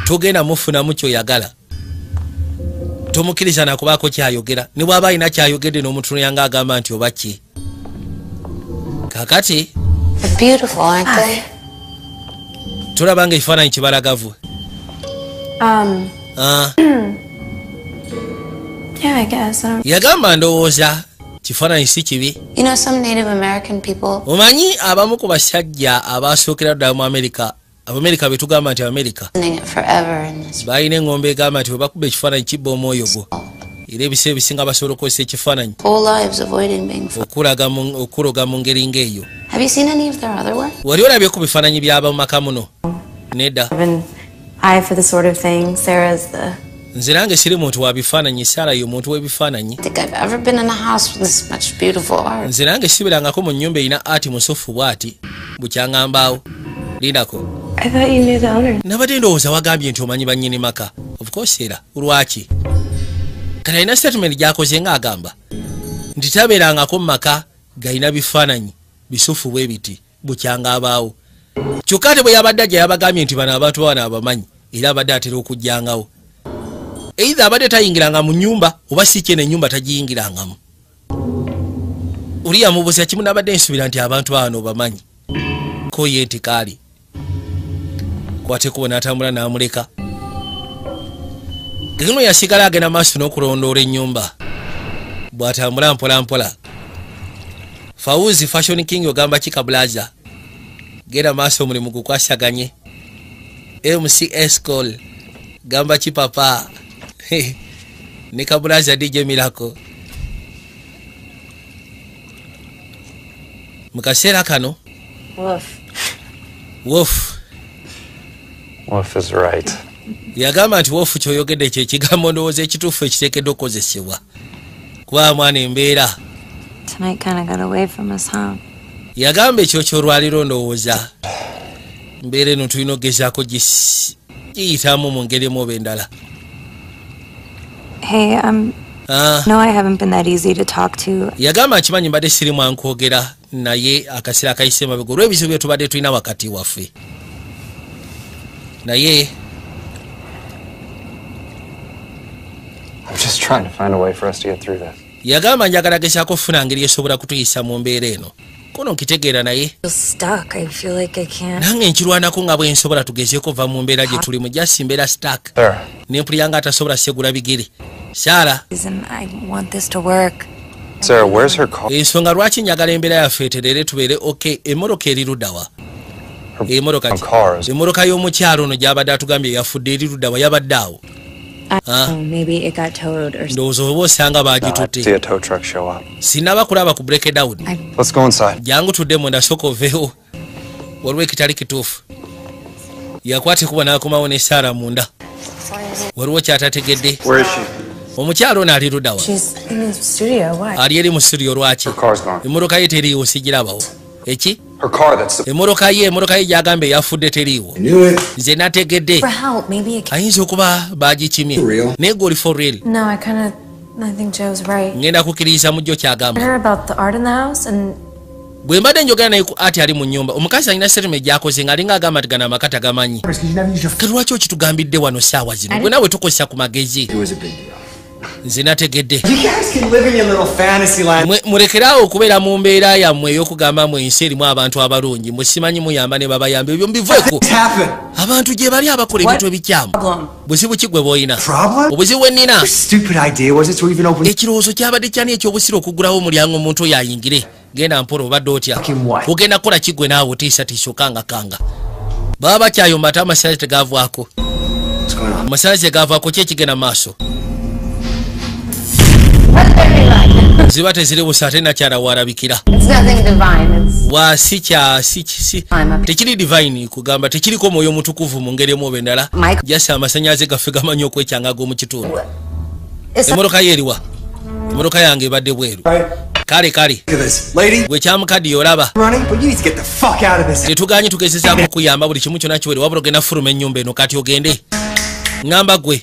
Togenda mufunamu ky'oyagala. Tomukkiriza nakubaako kyayogera. Ne bw'aba alina kyayogedde n'omutunulira ng'agamba nti oba ki. Kaakati They're beautiful, aren't they? Tolaba ng'ekifaananyi kibalagavu. Ah, Yeah, I guess. I don't. Yagamba ndowooza kifaananyi si kibi. You know, some Native American people Omanyi abamu ku basajja abasookera ddala mu Amerika, Abamerika be tugamba nti Amerika, it forever in this balina eŋŋombe egamba nti bwe bakuba ekifaananyi kibba omwoyo gwo. Era ebiseera ebisinga basobola okukozesa ekifaananyi whole lives avoiding being. Okuloga mu ngeri ng'eyo. Have you seen any of their other work? Wali olabye ku bifaananyi by'aba mu maka muno? Nedda. Have an eye for the sort of thing. Sarah's the. Nze nange siri muntu wa bifaananyi, Saara ye muntu w'ebifaananyi. I think I've ever been in a house with this much beautiful art. Nze nange sibirangako mu nnyumba erina art musufu bw'ati bukyaŋŋambaawo. Lindako. I thought you knew the owner. Nabadde ndowooza wagambye nti omanyi bannyini maka. Of course, era lwaki kati alina statement gy'akoze ng'agamba nti tabeerangako mu maka galina bifaananyi bisufu bwe biti bukyanga abaawo, kyokka ate bwe yabadde ajja yabagambye nti bano abantu bano abamanyi, era abadde atera okujjangawo. Either abadde tayingiranga mu nnyumba oba si kyene ennyumba tagiyingirangamu. Oli yamubuuza kimu, nabadde nsuubira nti abantu bano bamanyi ko ye nti kaali kwate kubo n'atambula n'amuleka. Gino yasigala agenda maaso n'okulondoola ennyumba bw'atambula mpola mpola. Fawuzi Fashion King ogamba ki kabulaza? Genda maaso omulimu gukwasaganye. MC Escol gamba ki papa? Ne kabulaza DJ Miracle. Mu kaseera kano Woof. Woof. Woof is right. Yagamba nti woof ky'oyogedde kye kigambo ndowooza ekituufu ekiteekeddwa okukozesebwa, kuba mwana embeera Tonight kind of got away from us, huh? Yagamba ekyo ky'olwaliro ndowooza mbeera eno tulina okugezaako giyitamu mu ngeri emu oba endala. Hey, Ah. no, I haven't been that easy to talk to. Yagamba nkimanyi mbadde siri mwankwogera naye akaseera akayise emabega olw'ebizibu bye tubadde tulina wakati waffe, naye I'm just trying to find a way for us to get through this. Yagamba njagala gezaako okufuna ngeri esobola kutuyisa mu mbeera eno, kono nkitegeera naye I feel stuck. I feel like I can't. Nange nkirwanako nga bwe nsobola tugezeeko va mu mbeera gye tulimu, just mbeera stuck Sarah. nempulira nga atasobola segula bigere. Saara. And I want this to work. Sarah, where's her car? Ensonga lwaki njagala embeera yaffe eterere tubeere okay, emmotoka eri luddawa? Emmotoka ki? Cars. Emmotoka y'omukyalo ono gy'abadde atugambye yafudde eri ludda yabadde awo. I don't know, maybe it got towed or Ndowooza oba osanga baagitutte. See a tow truck show up. Sinaba kulaba ku break down. Let's go inside. Jangu tudde munda, sooka oveewo, waliwo ekitali kituufu. Yakwata ekuba n'akomawo ne Saara munda, waliwo kyatategedde. Where is she? Omukyalo ono ali luddawa? She's in the studio. Why? Ali eri mu studio, lwaki? Her car's gone. Emmotoka ye teriiwo, sigirabawo eki? Her car that's the Emmotoka ye gyagambye yafudde teriiwo. Knew it. Nze nategedde. For help, maybe it. Ayinza okuba bagikimye. Real. Naye gwe oli for real? No, I kind of. I think Joe's right. Ngenda kukkiririza mu jjo I kyagamba. heard about the art in the house and Bwe mbadde njogera naye ku ati ali mu nnyumba, omukazi alina settlement gy'akoze ng'alinga agamba nti gano amaka tagamanyi. Because you never use your Kati lwaki okitugambidde wano saawa zino? Gwe naawe tukozesa ku magezi. It was a big deal. Nze nategedde. You guys can live in your little fantasy land. Mulekeraawo okubeera mu mbeera yammwe ey'okugamba mu ensi erimu abantu abalungi, mwe simanyi muyamba ne babayamba, ebyo mbiveeko. What's happened? Abantu gye bali abakola ebintu ebikyamu. Buzibu ki gwe bw'olina? Problem? Obuzibu bwe nnina, Stupid idea was it to even open ekirowoozo kyabadde kyani ekyobusiro okuggulawo omulyango omuntu oyo ayingire? Genda mpola, obadde otya? Fucking what? Ogenda kukola kiggwe naawe otiisatiisa okangakanga. Baba bakyayomba ate amasanyalaze tegavaako. What's going on? Amasanyalaze tegavaako, ki ekigenda mu maaso? Ziba teziri busa ate nakyala waarabikira. It's nothing divine. It's Wa si kya si tekiri divine, kugamba tekiriko mwoyo mutukuvu mu ngeri emu oba endala. Mike. Jasi amasanyalaze gaffe gamanyi okwekyanga ag'omu kitundu. It's Emmotoka ye eriwa? Emmotoka yange ebadde bweru. Right. Kale. Look at this. Lady, Gwe kyamukaddi olaba. running, but you need to get the fuck out of this. Tetuganyi, tugezezaako okuyamba, buli kimu kyonna kiwere, wabula ogenda fuluma ennyumba eno kati ogende. Ŋŋamba gwe.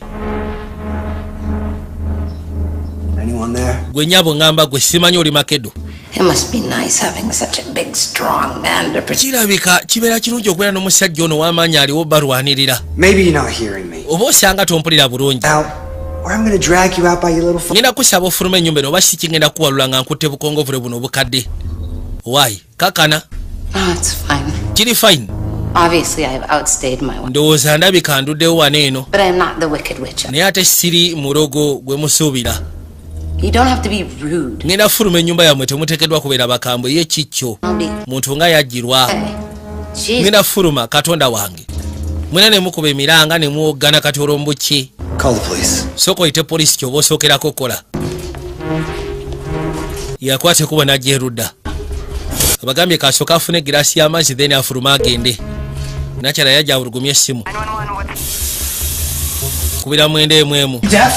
Anyone there? Gwe nyabo, ŋŋamba gwe, simanyi oli makedo. It must be nice having such a big, strong man to protect. Kirabika kibeera kirungi okubeera n'omusajja ono w'amaanyi aliwo balwanirira. Maybe you're not hearing me. Oba osanga tompulira bulungi. Out, or I'm gonna drag you out by your little Ngenda kusaba ofuluma ennyumba eno, oba si kingenda kuwalula nga nkutte bukongovule buno obukadde. Waayi kakana. Oh, it's fine. Kiri fine. Obviously, I've outstayed my welcome. Ndowooza ndabika nduddewo wano eno. But I'm not the wicked witch. Naye ate siri mulogo gwe musuubira. You don't have to be rude. Ngenda fuluma ennyumba yammwe, temuteekeddwa kubeera bakambwe, ye kikyo. I'll be Muntu nga yajjirwa. okay. Jeez. Ngenda fuluma, katonda wange, mwena ne mukuba emiranga ne muwoggana, kati olwo mbuki? Call the police. Sooka oyite poliisi, kyoba osookerako kola. Yakwata ekuba n'ajja erudda, abagambye kasooka afune egiraasi y'amazzi, then afulume agende. Nakyala yajja awulugumya essimu, kubira 911. Deaf?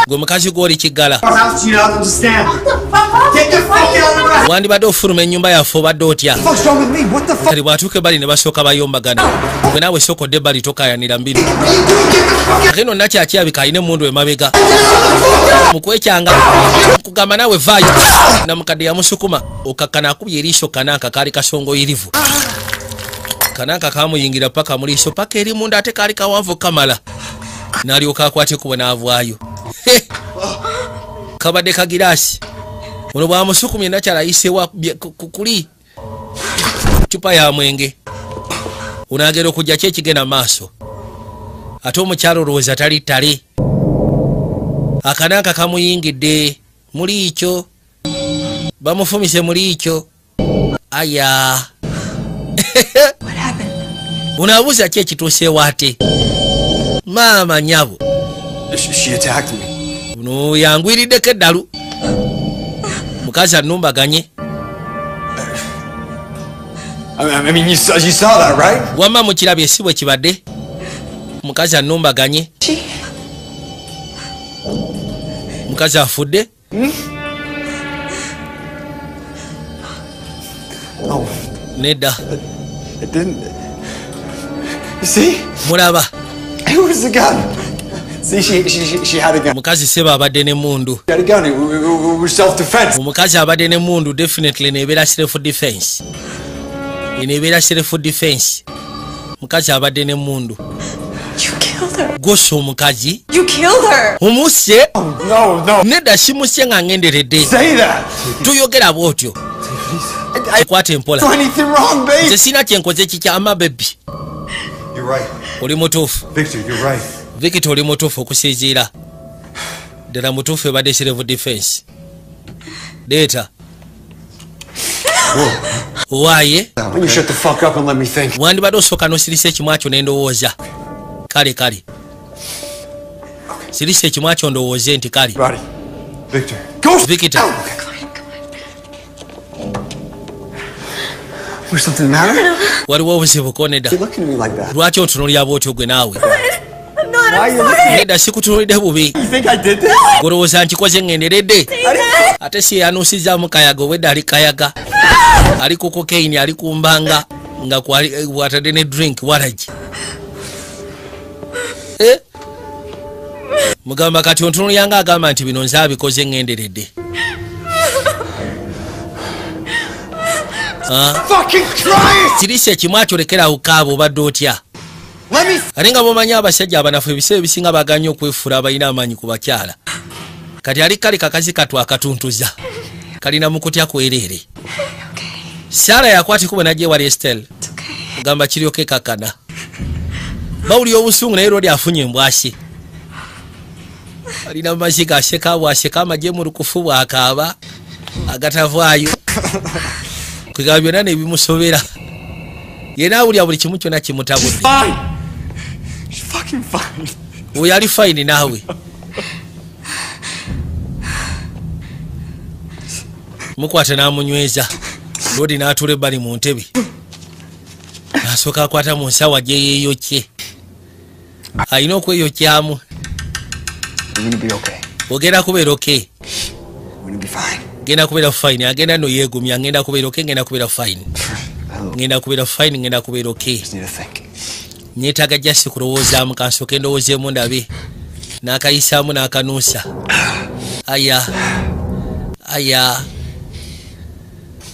Gwe mukazi gw'oli kiggala. Our house, you not understand. Get the fuck out of my Wandibadde ofuluma ennyumba yaffe, obadde otya? fuck's wrong with me? What the fuck? Kati bw'atuuka ebbali ne basooka bayombagana. Gwe naawe sooka odde ebbali, tokayanira mbiri. Ate no nakyakyabika alina emmundu emabega mukwekyanga kugamba naawe vaayo. Namukadde yamusukuma okakkana akubye eriiso kananka kaali kasongoyirivu, kananka kamuyingira paka mu liiso paka eri munda, ate kaali kawanvu kamala, n'alyoka akwata ekubo n'avaayo. He! Kabadde kagiraasi. Ono bwamusukumye nakyala ayisewa kuli cupa ya mwenge. Onagera okujja ki ekigenda maaso? Ate omukyalo olowooza tali ttale, akananka kamuyingidde muli ekyo, bamufumise muli ekyo. Aya, ono abuuza ki ekituuseewo ate maama nyabo? She attacked me. Ono yangwiriddeko eddalu, mukazi annumbaganye. I mean, you saw that, right? Wamma mukirabye, si bwe kibadde? Mukazi annumbaganye. Mukazi afudde. Oh, Nedda. it didn't. You see? Mulaba? It was a gun. See, she had a gun. Mukazi seba abadde n'emmundu. She had a gun. It was self-defense. Omukazi abadde n'emmundu, definitely nebeera self defense, eno ebeera self defense. Mukazi abadde n'emmundu. You killed her. Gosa omukazi. You killed her. Omuse? No, no. Nedda, simusye nga ngenderedde. Say that. Tuyogera bwotyo, kwata empola. Do anything wrong, babe. Nze sina kyenkoze kikyama, baby. You're right. Oli mutuufu. Victor, you're right. Victor, oli mutuufu, okusinziira ddala mutuufu, ebadde self defense. Leeta. Owaaye, You shut the fuck up and let me think. wandibadde osooka n'osirisa ekimwa kyo n'endowooza. Kale kale, sirisa ekimwa kyo ndowooze nti kale. Roddy. Victor. Go! Victor. Was something the matter? Waliwo obuzibu ko? Nedda. You looking at me like that? Lwaki ontunuulira bwotyo gwe naawe? I'm not. Why I'm you sorry. Nedda, sikutunuulidde bubi. You think I did this? Golowooza nkikoze ŋŋenderedde? Ate si yanuusizaamu kayaga. Obwedda ali kayaga, ali ku cocaine, ali ku mbanga nga bw'atadde ne drink waragi. Eh? Mugamba kati ontunulyanga agamba nti bino nze abikoze ŋŋenderedde. Ah, Fucking Christ! Kirisa ekimu akyolekerawo kaaba obadde otya? Let me. Ate nga bwomanyi abasajja abanafu ebiseera ebisinga baganye okwefuula abalina amaanyi ku bakyala. Kati ali kale kakazi katu akatuntuza kalina mukutya kwereere. Saara yakwata ekubo najja ewali Estel, ogamba kiryoke kakana bawulira obusungu, naye lwoli afunye embwasi, alina mumaziga, aseka bwaseka amagye mu lukufu bwakaaba agatavaayo. Kwegamba byonna nebimusobera, yena awulira buli kimu kyonna kimutabudde. Fine. She's fucking fine. Oyo ali fine naawe. Mukwata n'amunyweza lodi n'atuula ebbali mu ntebe, asooka akwata mu nsawa gye yeeyokye, alina okweyokyamu. You're gonna be okay. Ogenda kubeera okay. We're gonna be fine. Genda kubeera fine. Agenda no yeegumya, ngenda kubeera okay, ngenda kubeera fine, ngenda kubeera fine, ngenda kubeera okay. Just need to think. Neetaaga just kulowoozaamu, kansooke ndowoozeemu ndabe. N'akayisaamu n'akanuusa. Aya aya,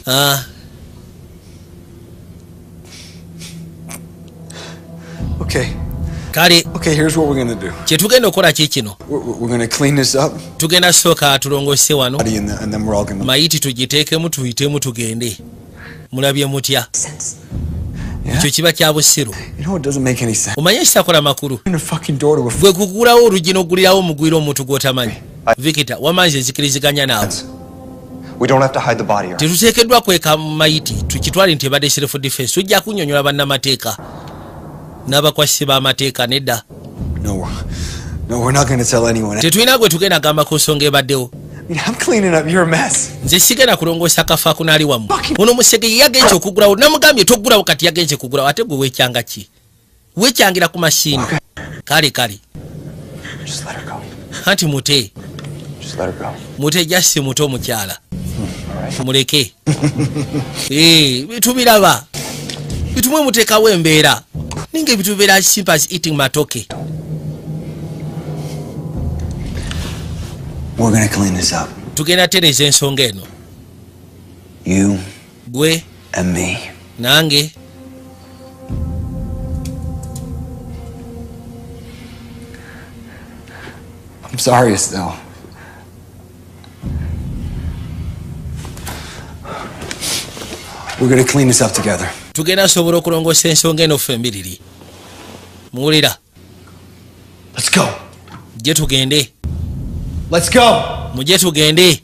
ah. Okay. Kale. Okay, here's what we're gonna do. Kyetugenda okukola ki kino. We're gonna clean this up. Tugenda sooka tulongoose wano. Body and then we're all gonna. Mayiti tugiteekemu, tuyitemu, tugende. Mulabye mutya? Yeah? Ekyo kiba kya busiru. You know it doesn't make any sense. Omanye ekitakola makulu? Open a fucking door to a Gwe kugulawo oluggi n'ogulirawo omugwira omuntu gw'otamanyi. Vikita wamanzi enzikiriziganya naawe. We don't have to hide the body or Tetuteekeddwa kweka mayiti, tukitwale nti ebadde self defense. Tujja kunnyonnyola bannamateeka n'abakwasi b'amateeka. Nedda. No, we're not gonna tell anyone. Tetulina gwe tugenda gamba ku nsonga ebaddewo. I mean, I'm cleaning up your mess. Nze sigenda kulongoosa kafa kunaali wamu. Ono musege ye yagenze okugulawo, namugambye toggulawo, kati yagenze kugulawo. Ate gwe weekyanga ki? Weekyangira ku mashini. Kale kale. Just let her go. Anti mute. Just let her go. Mute, just mute omukyala, muleke. Eh, tubiraba bitumwe muteekawo embeera ninga ebintu bibeera as simple as eating matoke. We're gonna clean this up. Tugenda tereeza ensonga eno. You Gwe and me. nange. I'm sorry, Estelle. We're gonna clean this up together. Tugenda sobola okulongoosa ensonga eno ffe embiriri, muwulira? Let's go. Gye tugende. Let's go. Mujye tugende.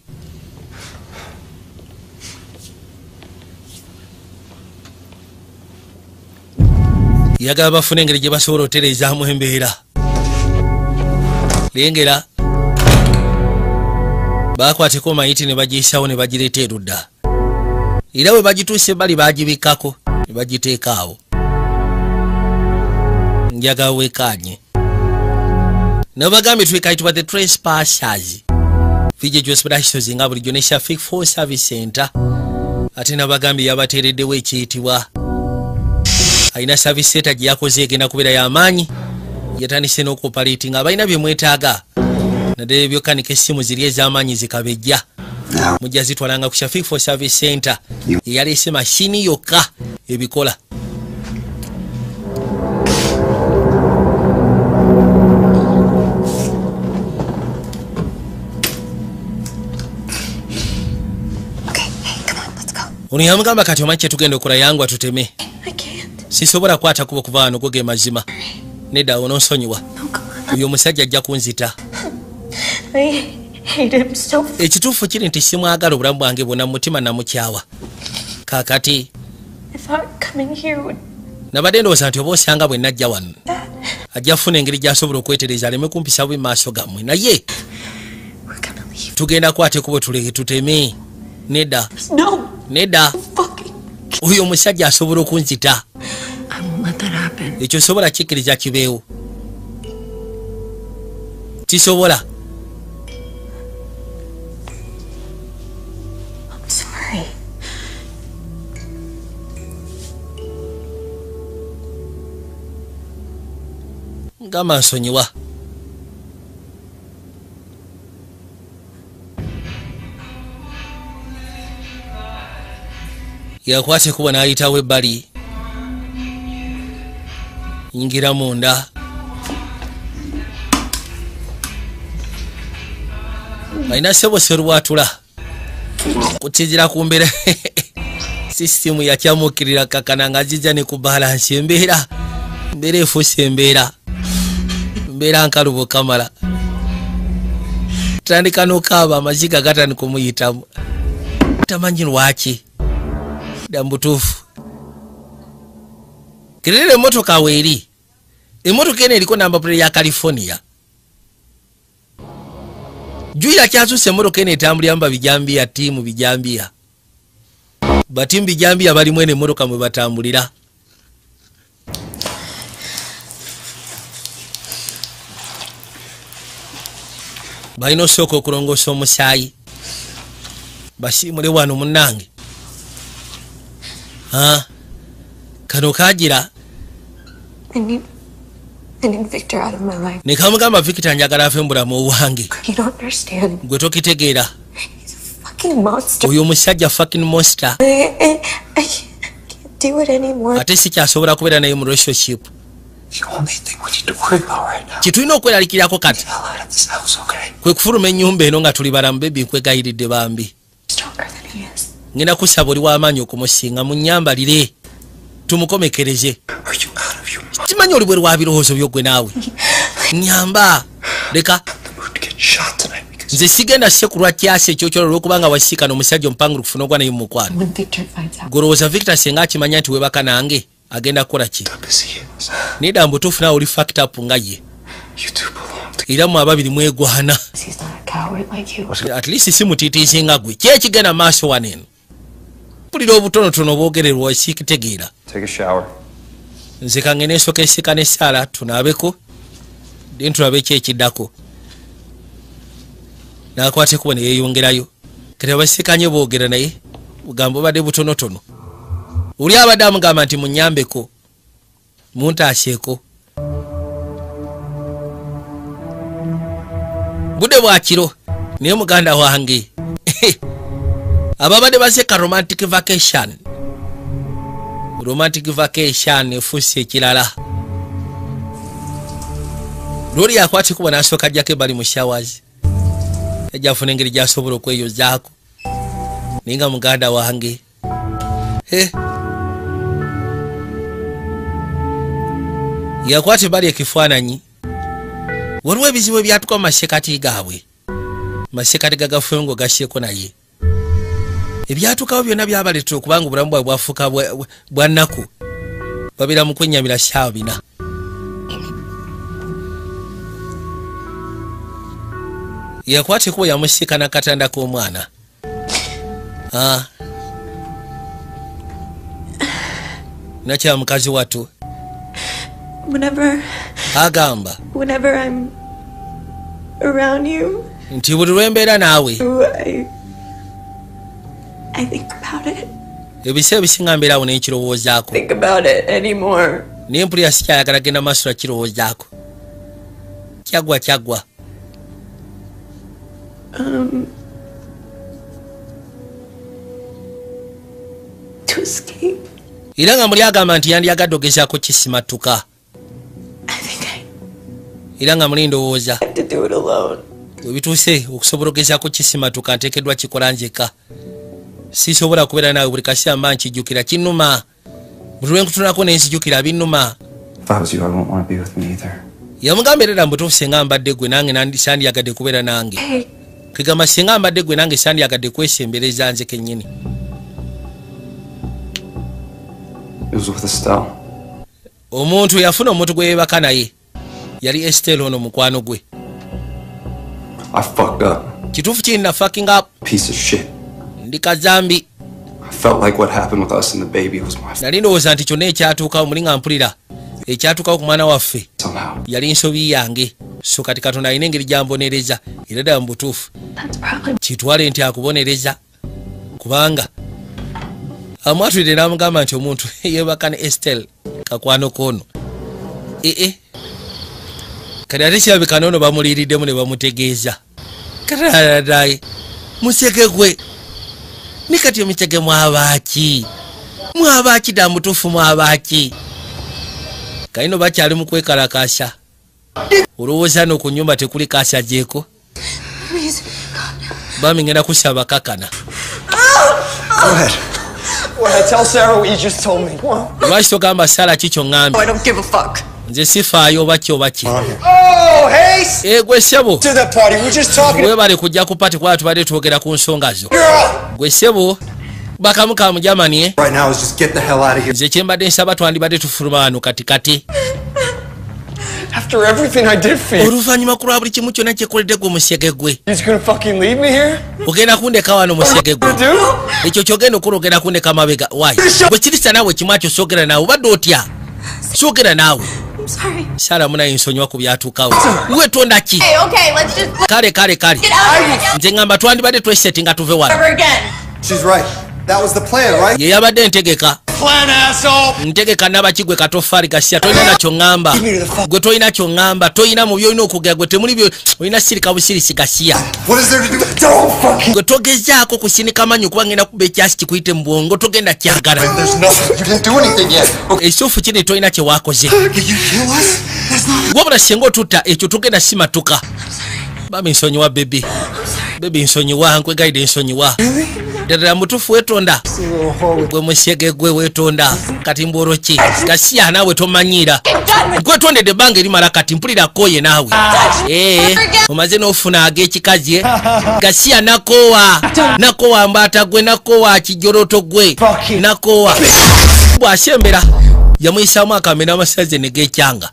Yagala bafune engeri gye basobola otereezaamu embeera. Lengera bakwateko mayiti ne bagiyisawo ne bagireeta erudda, era bwe bagituuse ebbali bagibikkako ne bagiteeka awo. Njagala weekaanye nabagambye twekayitibwa The Trespassers, VJ Joseph nga bulijjo ne Shafik for Service Center. Ate nabagambye yabateereddewo ekiyitibwa alina service center gye yakoze, egenda kubeera y'amaanyi. Yatandise n'okuoperatinga, abalina bye mwetaaga naddala ebyokanika essimu ziri ez'amaanyi zikabejja, mujja zitwalanga ku Shafik for Service Center, eyaleese mashini yokka ebikola. Ono yamugamba kati omanyi kyetugenda okukola, yangwa tuteme. I can't. Sisobola kwata kubo kuva wano, go ge mazima. Nedda, onoonsonyiwa, oyo omusajja ajja kunzita. I hate him so Ekituufu kiri nti simwagala, obulamu bwange bwonna mu mutima namukyawa. Kakati I thought coming here would nabadde ndowooza nti oba osanga bwe najja wano ajja kufuna engeri gy'asobola okwetereza aleme kumpisa bubi maaso gammwe, naye we're gonna leave. Tugenda kwata ekkubo tuleke tuteme. Nedda. No Nedda. fucking Oyo omusajja asobola okunzita. I won't let that happen. Ekyo sobola kikkiriza kibeewo, kisobola. I'm sorry. Ngamba nsonyiwa. Yakwata ekkubo n'ayitawo ebbali, yingira munda. Alina ssebo serwatula kusinziira ku mbeera sisitimu yakyamukirira kakana nga zijja ne ku balansi. Embeera mbeera efuuse embeera mbeera nkalubo kamala tandika n'okaaba, amaziga gatandika omuyitamu, tamanyi lwaki. Dda mubutuufu kerera emmotoka weeri, emmotoka eno eriko number plate ya California. Juyira kyasusse, emmotoka eno etambuliramu babijambiya, ttiimu bijambiya, batiimu bijambiya balimu eno emmotoka mwe batambulira. Balina osooka okulongoosa omusaayi basiimule wano munnange. Ah, kano kagira I need Victor out of my life. Ne kamugamba, Victor njagala afe mu bulamu obwange. You don't understand. Gwe tokitegeera. Fucking monster. Oyo omusajja fucking monster. I can't do it anymore. Ate sikyasobola kubeera naye mu relationship. The only thing we need to worry about right now Kyetulina okweraliikirako kati is out of this house, okay? kwe kufuluma ennyumba eno nga tuli balamu. Baby, nkwegayiridde bambi. Stronger than he is. Ngenda kusaba, oli w'amaanyi okumusinga, munyambalire tumukomekereze. Are you out of your mind? Kimanyi oli bweru wa birowoozo byogwe naawe, nyamba leka. The mood to get shot tonight because Nze sigenda sekulwa kyasi ekyokyolo olwokubanga wasiikana omusajja omupangulukufu n'ogwa naye mu mukwano. When Victor finds out, Golowooza Victor senga akimanya nti weebaka nange agenda kukola ki? up as he is. Nedda, mbutuufu naawe oli fucked up nga ye. You two belong together. Era mu ababiri mwegwana. He's not a coward like you. At least si mutiitiizi nga gwe. Ki ekigenda maaso wano eno? Mpulira obutonotono bwogererwa, sikitegeera. Take a shower. Nze kange nensooka esika n'essaala tunaabeko, then tulabe ki ekiddako. N'akwata ekkubo ne yeeyongerayo. Kati abasikanye boogera naye bugambo badde butonotono. Oli abadde amugamba nti munyambeko, muntaaseeko. Budde bwa kiro, naye muganda wange ababadde baseka romantic vacation, romantic vacation efuuse ekirala. Lwoli yakwata ekubo n'asooka ajjako ebbali mu showers, ajja afuna engeri gy'asobola okweyozaako, naye nga muganda wange. Yakwata ebbali ekifaananyi. Waliwo ebizibu ebyatuka mu masekati gaabwe, masekati gagafengo gasyeko, naye ebyatukawo byonna byabaleetera okubanga obulamu bwabwe bwafuuka bwa nnaku. Babeera mu kwennyamira ssaawa 4. Yakwata ekubo yamusiika n'akatanda k'omwana. Ah. Nakyala mukazi wattu. Whenever, Agamba whenever I'm around you, nti buli lwembeera naawe, I think about it. Ebiseera ebisinga mbeera awo nenkirowoozaako. Think about it anymore. Naye mpulira sikyayagala genda maaso nakirowoozaako. Kyaggwa, kyaggwa. To escape. Era nga muli agamba nti yandyagadde ogezaako kisimatuka. I think I Era nga muli ndowooza have to do it alone. webituuse okusobola ogezaako kisimatuka nteekeddwa kikola nzeka. Sisobola kubeera naawe buli kaseera mba nkijjukira, kinnuma. Buli lwenkutunako nenzijjukira binnuma. If I was you, I wouldn't want to be with me either. Yamugamba era mutuufu senga mbadde gwe nange sandyagadde kubeera nange. Hey, Kegamba singa mbadde gwe nange sandyagadde kwesembereza nze kennyini. It was with Estelle. Omuntu yafuna omuntu gwe yeebaka naye yali Estelle, ono mukwano gwe. I fucked up. Kituufu kiri na fucking up. Piece of shit. Ndi kazambi. I felt like what happened with us and the baby was my Nali ndowooza nti kyonna ekyatuukawo muli nga mpulira ekyatuukawo ku mwana waffe somehow. yali nsobi yange. So kati Katonda alina engeri gy'ambonereza, era ddala mu butuufu That's probably kitwale nti akubonereza, kubanga amwatulire n'amugamba nti omuntu yeebaka ne Estelle kakwano koono. Ee, kati ate kirabika noono bamuliiriddemu ne bamutegeeza katadadaye museke gwe ni kati emisege mwabaaki mwabaaki dda mutuufu mwabaaki. Kalino bakyali mu kwekalakasa, olowooza no ku nnyumba tekuli kasagyeko. Please. Bami ngenda kusaba kakana. Go ahead. Go ahead. Tell Sarah what you just told me. Come on. Lwaki togamba Sara ki kyoŋŋambye? I don't give a fuck. Nze sifaayo oba ki oba ki. Oh, hey! E gwe ssebo, To that party. We're just talking. Weebale kujja ku party kuba tubadde twogera ku nsonga zo. Girl! Gwe ssebo, bakamu ka mu Germany, eh? Right now is just get the hell out of here. Nze kyembadde nsaba twandibadde tufuluma wano kati kati. After everything I did for you, Oluvannyuma ku lwa buli kimu kyonna kyekoledde gwe musege gwe, he's gonna fucking leave me here? Ogenda kundeka wano musege gwe? Dude? Ekyo kyogenda okukola, ogenda kundeka mabega wayi? Bwe kirisa naawe kimu akyo, soogera naawe, obadde otya? Soogera naawe. I'm sorry. Sara munaye, nsonyiwa ku byatuukawo. Wetonda ki? Hey, okay, let's just Kale kale kale. get out of here. Nze ŋŋamba twandibadde twesetinga tuve wano. Ever again. She's right. That was the plan, right? Ye yabadde entegeka. Plan, asshole! Ntegeka nabaki gwe katofaali gasya tolina nakyo ŋŋamba. Gwe tolina kyoŋŋamba, tolina mu byolina okwogera, gwe temuli byo olina, sirika busirisi gasiya. What is there to do? Don't fucking. Gwe togezaako kusinika manyo kuba ngenda kuba ekyasi kikuyite mu bwongo, togenda kyagala. There's nothing. You didn't do anything yet. Okay. Ekituufu kiri tolina kye waakoze. If you kill us, that's not. Wabula singa otutta ekyo togenda simatuka. Bami nsonyiwa, baby, baby nsonyiwa, nkwegayidde nsonyiwa ddala mutuufu weetonda. Gwe musege gwe weetonda kati mbwolwo ki gasiya naawe tomanyiira gwetondedde ebbanga erimala kati mpulira kooye naawe. Ee, omaze n'ofuna ag'ekikazi, eh? Gasiya nakoowa nakoowa mbaata gwe nakoowa kijoloto gwe nakoowa. Bw'asembera yamuyisaamu akambe n'amasaze ne geekyanga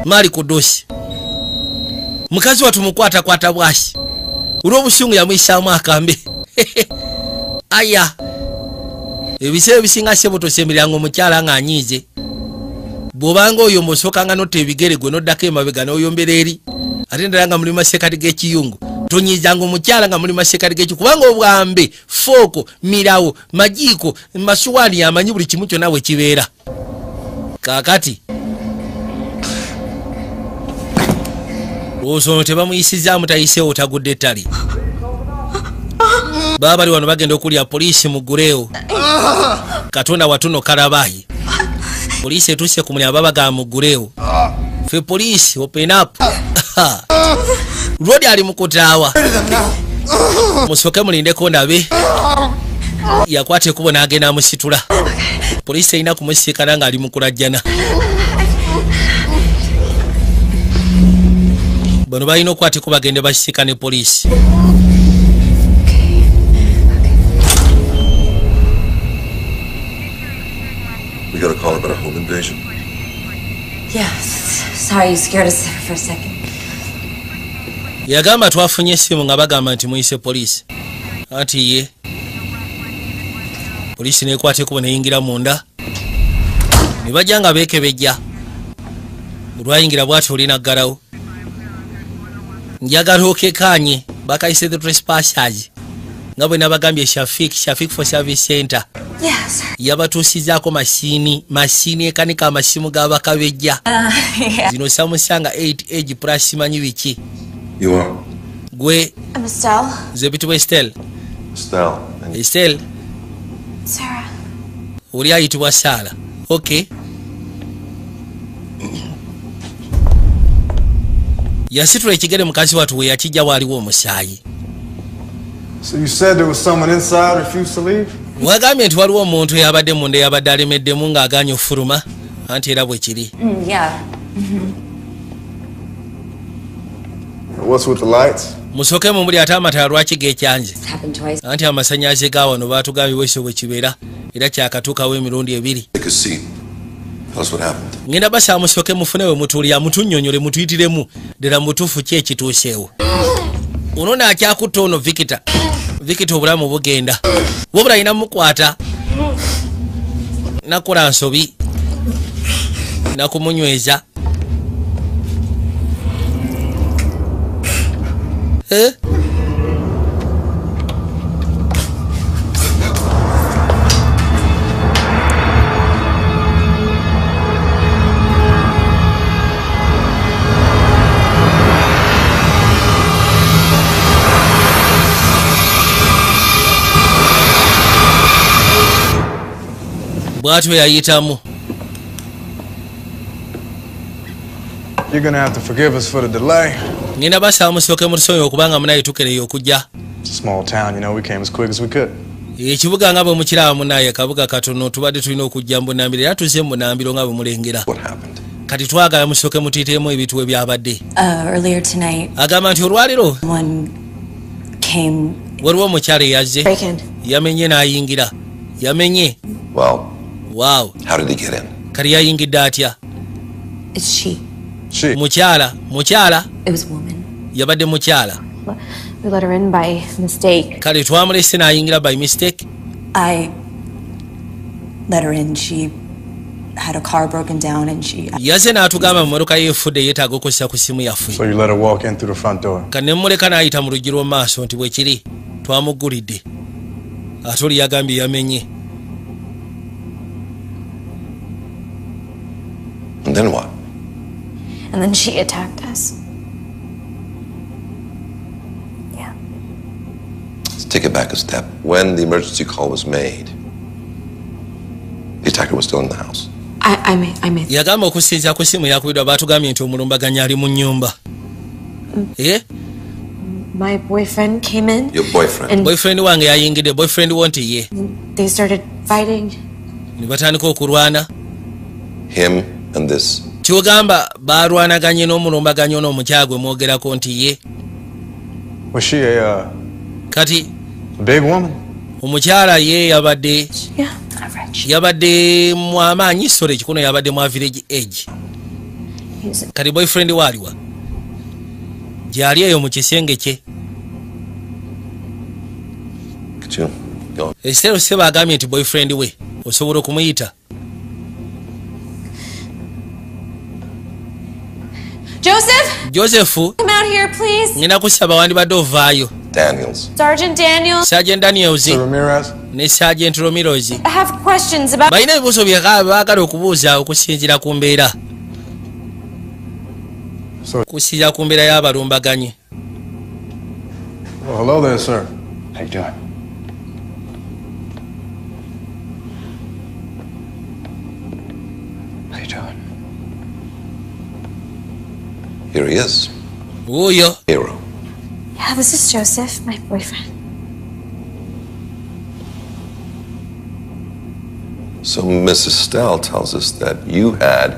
maali ku ddosi. Mukazi watu mukwatakwata bwasi olw'obusungu yamuyisaamu akambe. Aya, ebiseera ebisinga sebo tosembereranga omukyala ng'anyiize. Bw'obanga oyo mbosookanga notta ebigere gwe noddako emabega n'oyombera eri, ate ndala nga muli masekati g'ekiyungu. Tonyiizanga omukyala nga muli masekati g'ekiyungu kubanga obwambe fooko mirawo majiiko masuwaani amanyi buli kimu kyonna bwe kibeera. Kaakati olowooza ono tebamuyisizaamu tayiseewo tagudde ettale. Baba bali wano bagenda okulya poliisi muguleewo. Katonda watuno kalabayi, poliisi etuuse ku mulyango, babaga muguleewo fe poliisi, open up. Lwodi ali mu kutaawa, musooke mulindeko ndabe. Yakwata ekkubo n'agenda amusitula. Poliisi erina kumusiikana ng'ali mu kulajjana. Bano balina okukwata ekkubo bagende basiikane poliisi. We got a call about a home invasion. Yes. Sorry, you scared us there for a second. Yagamba twafunye essimu nga bagamba nti muyise poliisi. Anti ye poliisi nekwata ekkubo neyingira munda ne bajja nga beekebejja. Olwayingira bwati olina ggalawo, njagala okekaanye bakayise the trespassers nga bwe nabagambye Shafik, Shafik for Service Center. Yes. Yabatuusizaako masiini, masiini ekanika amasimu g'abakabejja. Yeah. Zino samusanga 8 age plus simanyi biki. You are? Gwe? I'm Estelle. Nze bitibwa Estelle. Estelle. And Estelle. Sarah. Oli ayitibwa Saara. Okay, yasitula ekigere mukazi wattu we yakijja waaliwo omusaayi. So you said there was someone inside refused to leave? Wagambye nti waliwo omuntu eyabadde munda eyabadde alemeddemu ng'agaanye ofuluma, anti era bwe kiri. Yeah. What's with the lights? Musooke mumuli ate amataala lwaki geekyanze? It's happened twice. Anti amasannyalaze ga wano baatugambye bwekyo bwe kibeera. Era kyakatuukawo emirundi ebiri. Take a seat. Tell us what happened. Ngenda basaba musooke mufune we mutuulira, mutunnyonnyole, mutuyitiremu ddala mu butuufu ki ekituuseewo. Ono naakyakutta ono Victor. Victor obulamu bugenda, wabula alina mukwata nakola nsobi nakumunyweza. Eh? Bw'atyo yayitamu. You're gonna have to forgive us for the delay. Ngenda basaba musooke mutusonyiwe okubanga munaye tukereyo okujja. It's a small town, you know, we came as quick as we could. Ekibuga nga bwe mukiraba munaye kabuga katono, tubadde tulina okujja mu bunambiro era tuzze mu bunambiro nga bwe mulengera. Kati twagala musooke mutuyitemu ebintu we byabadde. Earlier tonight, Agamba nti olwaleero one came. Waliwo omukyala eyazze. Break in. Yamenye n'ayingira. Yamenye. Well, Wow. how did he get in? Kati yayingidde atya? It's she. She. Mukyala, mukyala. It was a woman. Yabadde mukyala. We let her in by mistake. Kale twamulese n'ayingira by mistake. I let her in. She had a car broken down and she. Yazze n'atugamba mu mmotoka ye efudde yeetaaga okukozesa ku ssimu yaffe. So you let her walk in through the front door. Ka ne mmuleka n'ayita mu luggi lw'omu maaso nti bwe kiri twamuggulidde. Ate oli yagambye yamenye. And then what? And then she attacked us. Let's take it back a step. When the emergency call was made, the attacker was still in the house. I made. Yagamba okusinziira ku ssimu yakubiddwa baatugambye nti omulumbaganyi ali mu nnyumba. Eh? My boyfriend came in. Your boyfriend. And Boyfriend wange yayingidde, boyfriend wo nti ye. they started fighting. Ne batandika okulwana. Him and this. Kyogamba baalwanaganye n'omulumbaganyi ono omukyala gwe mwogerako nti ye. Was she a Kati big woman? Omukyala ye yabadde Yeah, average. yabadde mu amaanyi sore kikuno yabadde mu average age. He's Kati boyfriend waaliwa gyali eyo mu kisenge kye. Could you go? Ekiseera se bagambye nti boyfriend we osobola okumuyita. Joseph, Joseph, come out here, please. Ngenda kusaba wandibadde ovaayo. Daniels. Sergeant Daniels. Sergeant Daniels Sir Ramirez. Ne Sergeant Ramirez. I have questions about. Balina ebibuuzo bye baagala okubuuza okusinziira ku mbeera. So, Okusinziira ku mbeera y'abalumbaganyi. well, hello there, sir. How you doing? How you doing? Here he is. Wuuyo. Hero. Yeah, this is Joseph, my boyfriend. So Mrs. Stell tells us that you had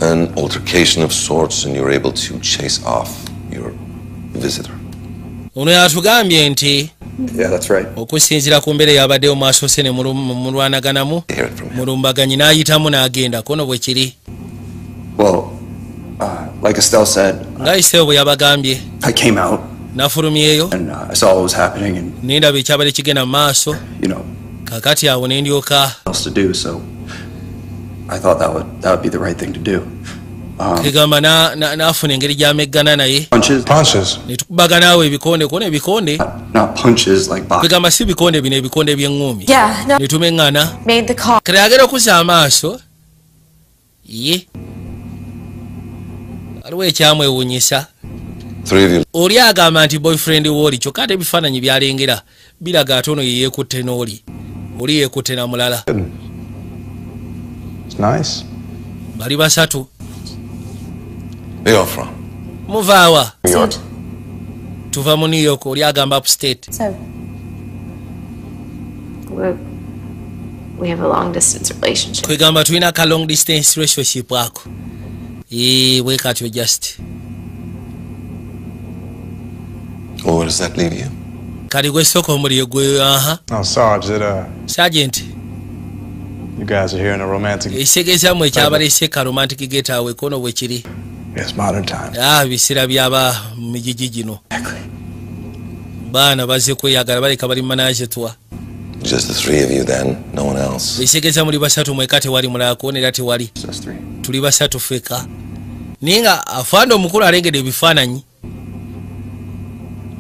an altercation of sorts and you were able to chase off your visitor. Ono yatugambye nti Yeah, that's right. okusinziira ku mbeera eyabaddewo mwasoose ne mulwanaganamu Hear it from him. mulumbaganyi n'ayitamu n'agenda kono bwe kiri. Well, like Estelle said, Nga Estelle bwe yabagambye I came out nafulumyeyo and I saw what was happening and, ne ndaba ekyabadde kigenda mu maaso you know, kaakati awo ne ndyoka else to do, so I thought that would be the right thing to do. Kegamba n'afuna engeri gy'ameggana naye. Punches, Punches. Ne tukubaganaawo ebikonde kona ebikonde not punches like box. kegamba si bikonde bino ebikonde by'eŋŋumi Yeah, no. ne tumeŋŋana. Made the call. Kale agenda okuzza amaaso ye waliwo ekyamwewuunyisa. Three of you Oli agamba nti boyfriend wooli kyokka ate ebifaananyi byalengera biraga ate ono ye yeekutte n'oli oli yeekutte na mulala. It's nice. Bali basatu. Where you all from? Muvaawa? New York. Tuva mu New York, oli agamba upstate. So we have a long distance relationship. Kwegamba tulina ka long distance relationship ako. Ee, bwe katyo just. Well, where does that leave you? Kati gwe sooka omuliro gwe aha. No, Sarge, it Sergeant, You guys are here in a romantic. Ekitegeeza ekyabalese ka romantic getaway kono bwe kiri. It's modern times. Ah, biseera byaba mijiji gino. Baana bazze kweyagala baleka bali manage twa. Just the three of you then, no one else. Ekitegeeza muli basatu mweka tewali mulala kuonera tewali. Tuli basatu ffeka. Naye nga afande omukulu alengedde ebifaananyi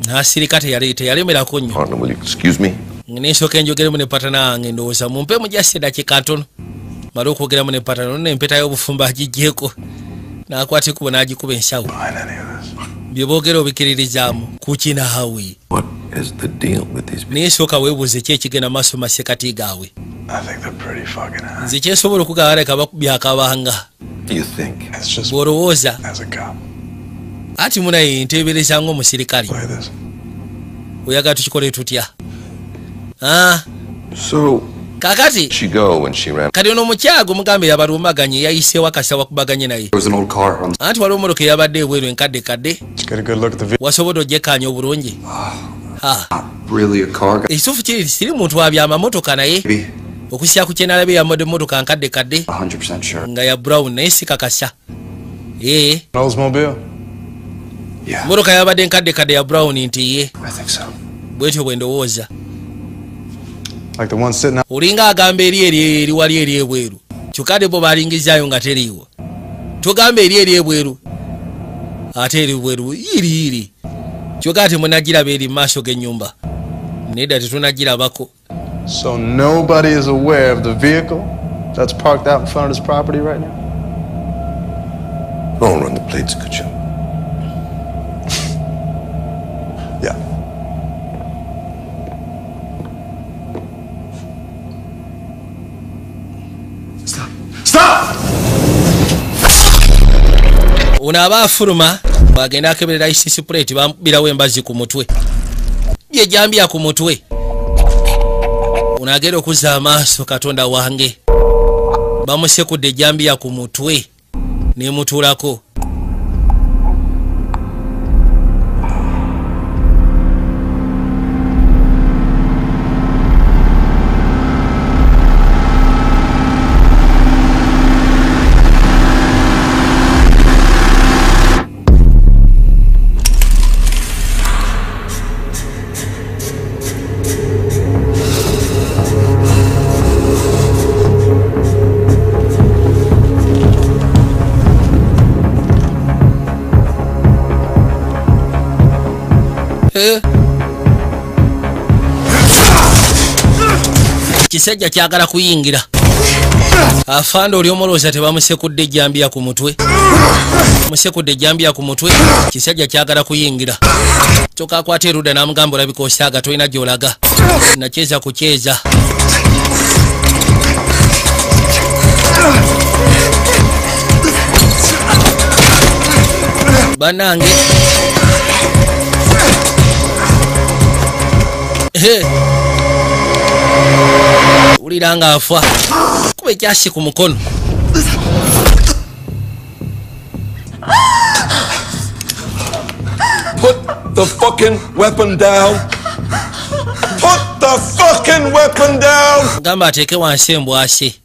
n'asirika teyalemerako nnyo. Partner, will you excuse me? Nensooka enjogeremu ne patana wange ndowooza mumpe mujasi eddakiika ntono male okwogeramu ne patana nno empeta y'obufumbo agiggyeko n'akwata ekkubo n'agikuba ensawo. Bye boogera obikiririzaamu kukinaawe. What is the deal with these people? Naye sooka weebuuze ki ekigenda maaso mu masekati gaabwe. I think they're pretty fucking high. Nze kyensobola okugamba baleka bakubye akabanga. You think? It's just Bw'olowooza as a cop. Ati munaye nteebereza ng'omusirikale. Play this. Oyagala tukikole tutya? Ah. So kakati she go when she ran. Kati ono omukyala gwe mugambe yabalumbaganye yayiseewo akasawo akubaganye naye. There was an old car on. Anti waliwo emmotoka eyabadde ebweru enkadde kadde. Did you get a good look at the vehicle? Wasobodde ogyekkaanya obulungi? Ha. Not really a car guy. Ekituufu kiri siri muntu wa byamamotoka naye. Maybe. Okusinziira ku kye nalabye yamodde emmotoka nkadde kadde. 100% sure. Nga ya brown naye sikakasa. Eh. Oldsmobile? Yeah. Emmotoka yabadde nkadde kadde ya brown nti ye. I think so. Bwetyo bwe ndowooza. Like the one sitting out. Olinga agamba eri eri eri wali eri ebweru. Kyokka bo balingizaayo nga teriiwo. Tugamba eri eri ebweru. Ate eri ebweru iri iri. Kyokka ate munagiraba eri mu maaso g'ennyumba. Nedda tetunagirabako. So nobody is aware of the vehicle that's parked out in front of this property right now? Don't run the plates, could you? Yeah. Stop. Stop! Ono aba afuluma bw'agenda akeberera ICC plate bamukubirawo embazzi ku mutwe. Ye jambya ku mutwe. Ono agenda okuzza amaaso Katonda wange. Bamusekudde ejjambiya ku mutwe n'emutuulako. Kisajja kyagala kuyingira. Afande oli omulowooza tebamusekudde ejjambiya ku mutwe. Musekudde ejjambiya ku mutwe. Kisajja kyagala kuyingira. Kyokka akwata erudda n'amugamba olabika osaaga tolina gy'olaga. Nakyeza kukyeza. Bannange. Wulira ng'afa. Kuba ekyasi ku mukono. Put the fucking weapon down. Put the fucking weapon down. Gamba ateeke wansi embwasi.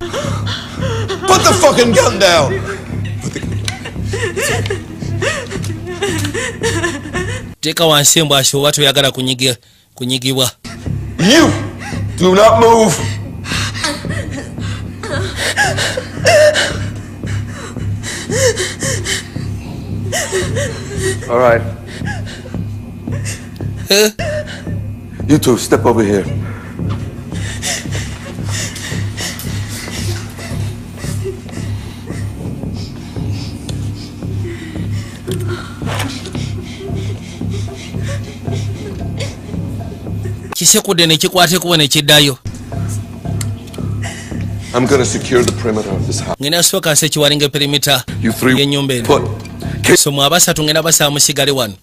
Put the fucking gun down. Teeka wansi embwasi oba toyagala kunyigibwa. You do not move. All right. You two, step over here. Kisekudde ne kikwate kuba ne kiddayo. I'm gonna secure the perimeter of this house. Ngenda sooka nsekiwalinga perimeter You three y'ennyumba eno. put So mwe abasatu ngenda basaba musigale wano.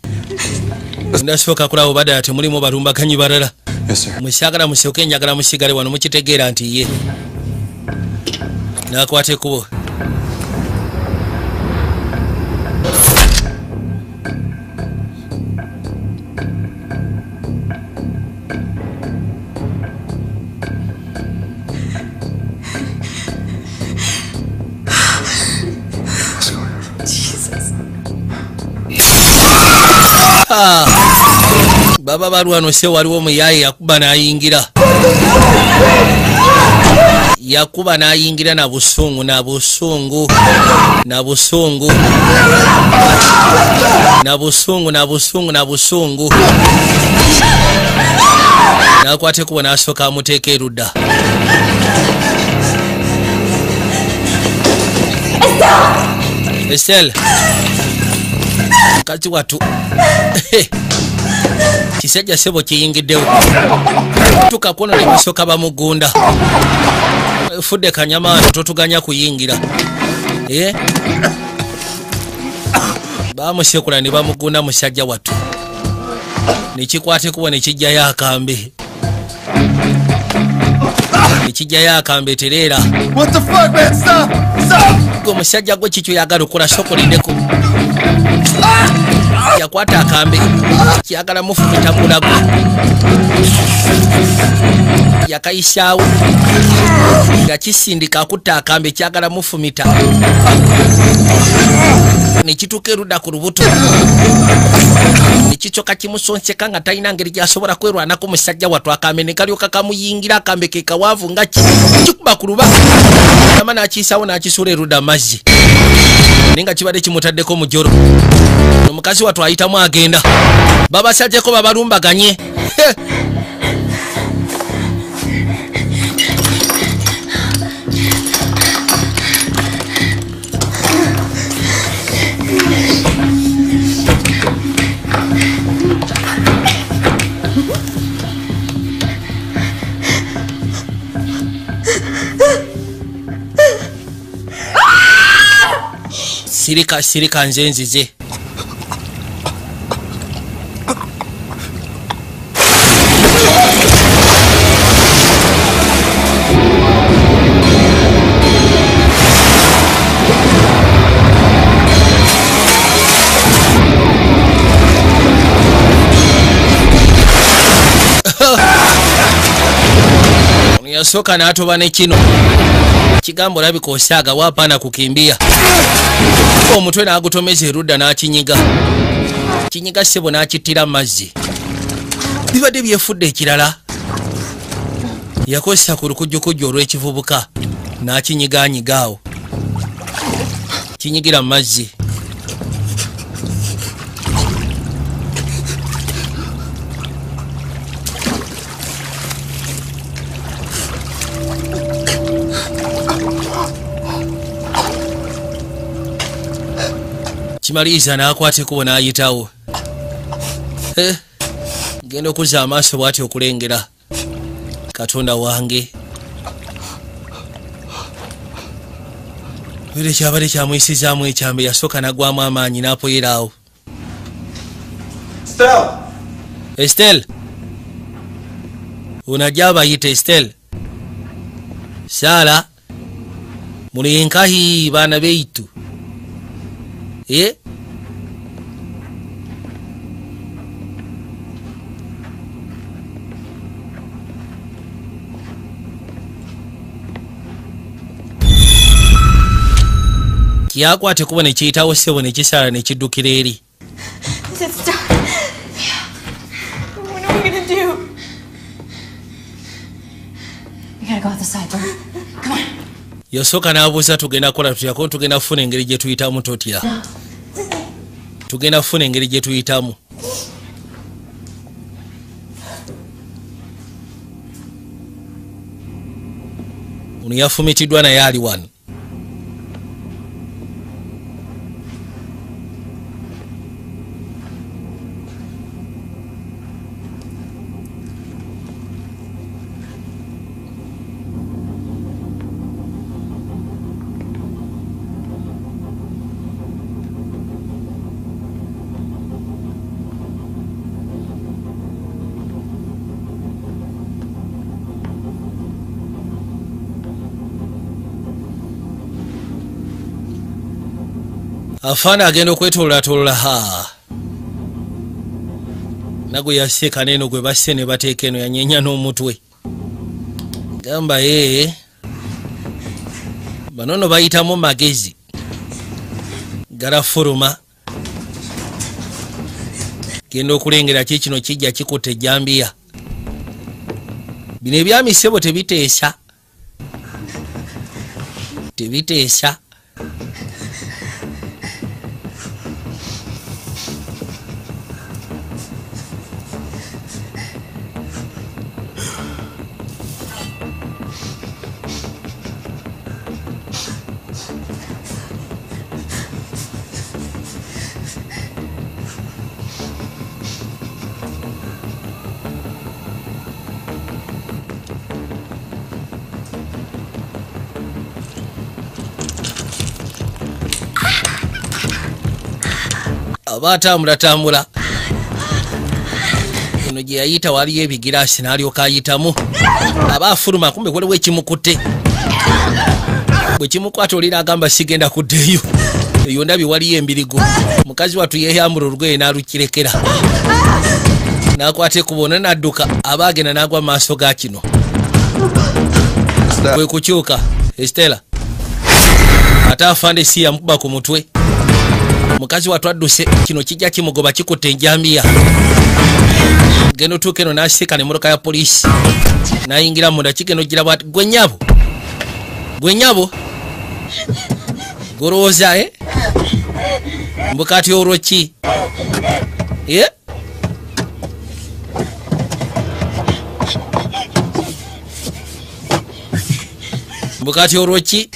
Ngenda sooka kulaba oba temulimu balumbaganyi balala. Yes, sir. Musyagala musooke njagala musigale wano mukitegeera nti ye. N'akwata ekkubo. Baba balwano se waliwo omuyaye yakuba n'ayingira. Yakuba n'ayingira na busungu na busungu na busungu na busungu na busungu na busungu. N'akwata ekkubo n'asooka amuteeka erudda. Estelle. Kati watu. Kisajja sebo kiyingiddewo. Tuka kuno ne basooka bamugunda. Fudde kanyama totuganya kuyingira. Bamusekula ne bamugunda musajja watu. Nekikwate kuba nekijjayo akambe. Nekijjayo akambe tereera. What the fuck, man? Stop! Stop! Gwe musajja gwe kikyo yagala okukola sokolindeko. Yakwata akambe kyagala mufumita mulago. Yakayisaawo nga kisindika akutta akambe kyagala mufumita. Nekituuka erudda ku lubuto. Ekikyoka kimusonseka nga talina ngeri gy'asobola kwerwanako musajja wattu. Akambe ne kalyoka kamuyingira akambe ke kawanvu nga kikuba ku luba. Ama n'akiyisaawo n'akisuula erudda mazzi. Naye nga kibadde kimutaddeko mujolo. Omukazi wattu ayitamu agenda. Babasajjeko babalumbaganye. Sirika sirika nze nzize. Yasooka n'atoba ne kino kigambo olabika osaaga wapaana kukimbia. Omutwe n'agutomeza erudda n'akinyiga. Kinyiga ssebo n'akittira mazzi. Bibadde byefudde ekirala. Yakozesa ku lukujjukujju olw'ekivubuka n'akinyigaanyiga awo. Kinyigira mu mazzi. Kimaliriza n'akwata ekkubo n'ayitawo. Genda okuzza amaaso bw'ati okulengera. Katonda wange. Bire kyabadde kyamuyisizaamu ekyambe yasooka n'aggwamu amaanyi n'apoyera awo. Estelle! Estelle! Ono ajja abayita Estelle. Saala muli nkahi baana beitu. Kiyakwate kuba ne kiyitawo ssebo ne kisala ne kiddukira eri. Yasooka n'abuuza tugenda kukola tutya ko tugenda kufuna engeri gye tuyitamu totya. Tugenda kufuna engeri gye tuyitamu. Ono yafumitiddwa naye ali wano. Afaana agenda okwetoololatoolola ha. Nagwe yasiika n'eno gwe basse ne bateeka eno yanyeenya n'omutwe. Gamba ee. Bano nno bayitamu magezi. Galafuluma. Genda okulengera ki kino kijja kikutte ejjambiya. Bino ebyamisebo tebiteesa. Tebiteesa. Aba atambula eno gye yayita waliyo ebigiraasi n'alyoka ayitamu. Aba afuluma kumbe waliwo ekimukutte. Bwe kimukwata olira agamba sigenda kuddeyo. Eyo ndabye waliyo embirigo. Mukazi wattu yeeyambula olugoye n'alukirekera. N'akwata ekkubo n'adduka aba agenda n'agwa mu maaso ga kino. Kwe kukyuka Estella. Ate afande si yamukuba ku mutwe. Mukazi wattu adduse kino kijja kimugoba kikutte enjambiya. Genda otuuka eno n'asisinkana emmotoka ya poliisi. N'ayingira munda kigenda ogira bw'ati gwe nnyabo. Gwe nnyabo. Golowooza eh? Mbu kati olwo ki? Eh? Mbu kati olwo ki?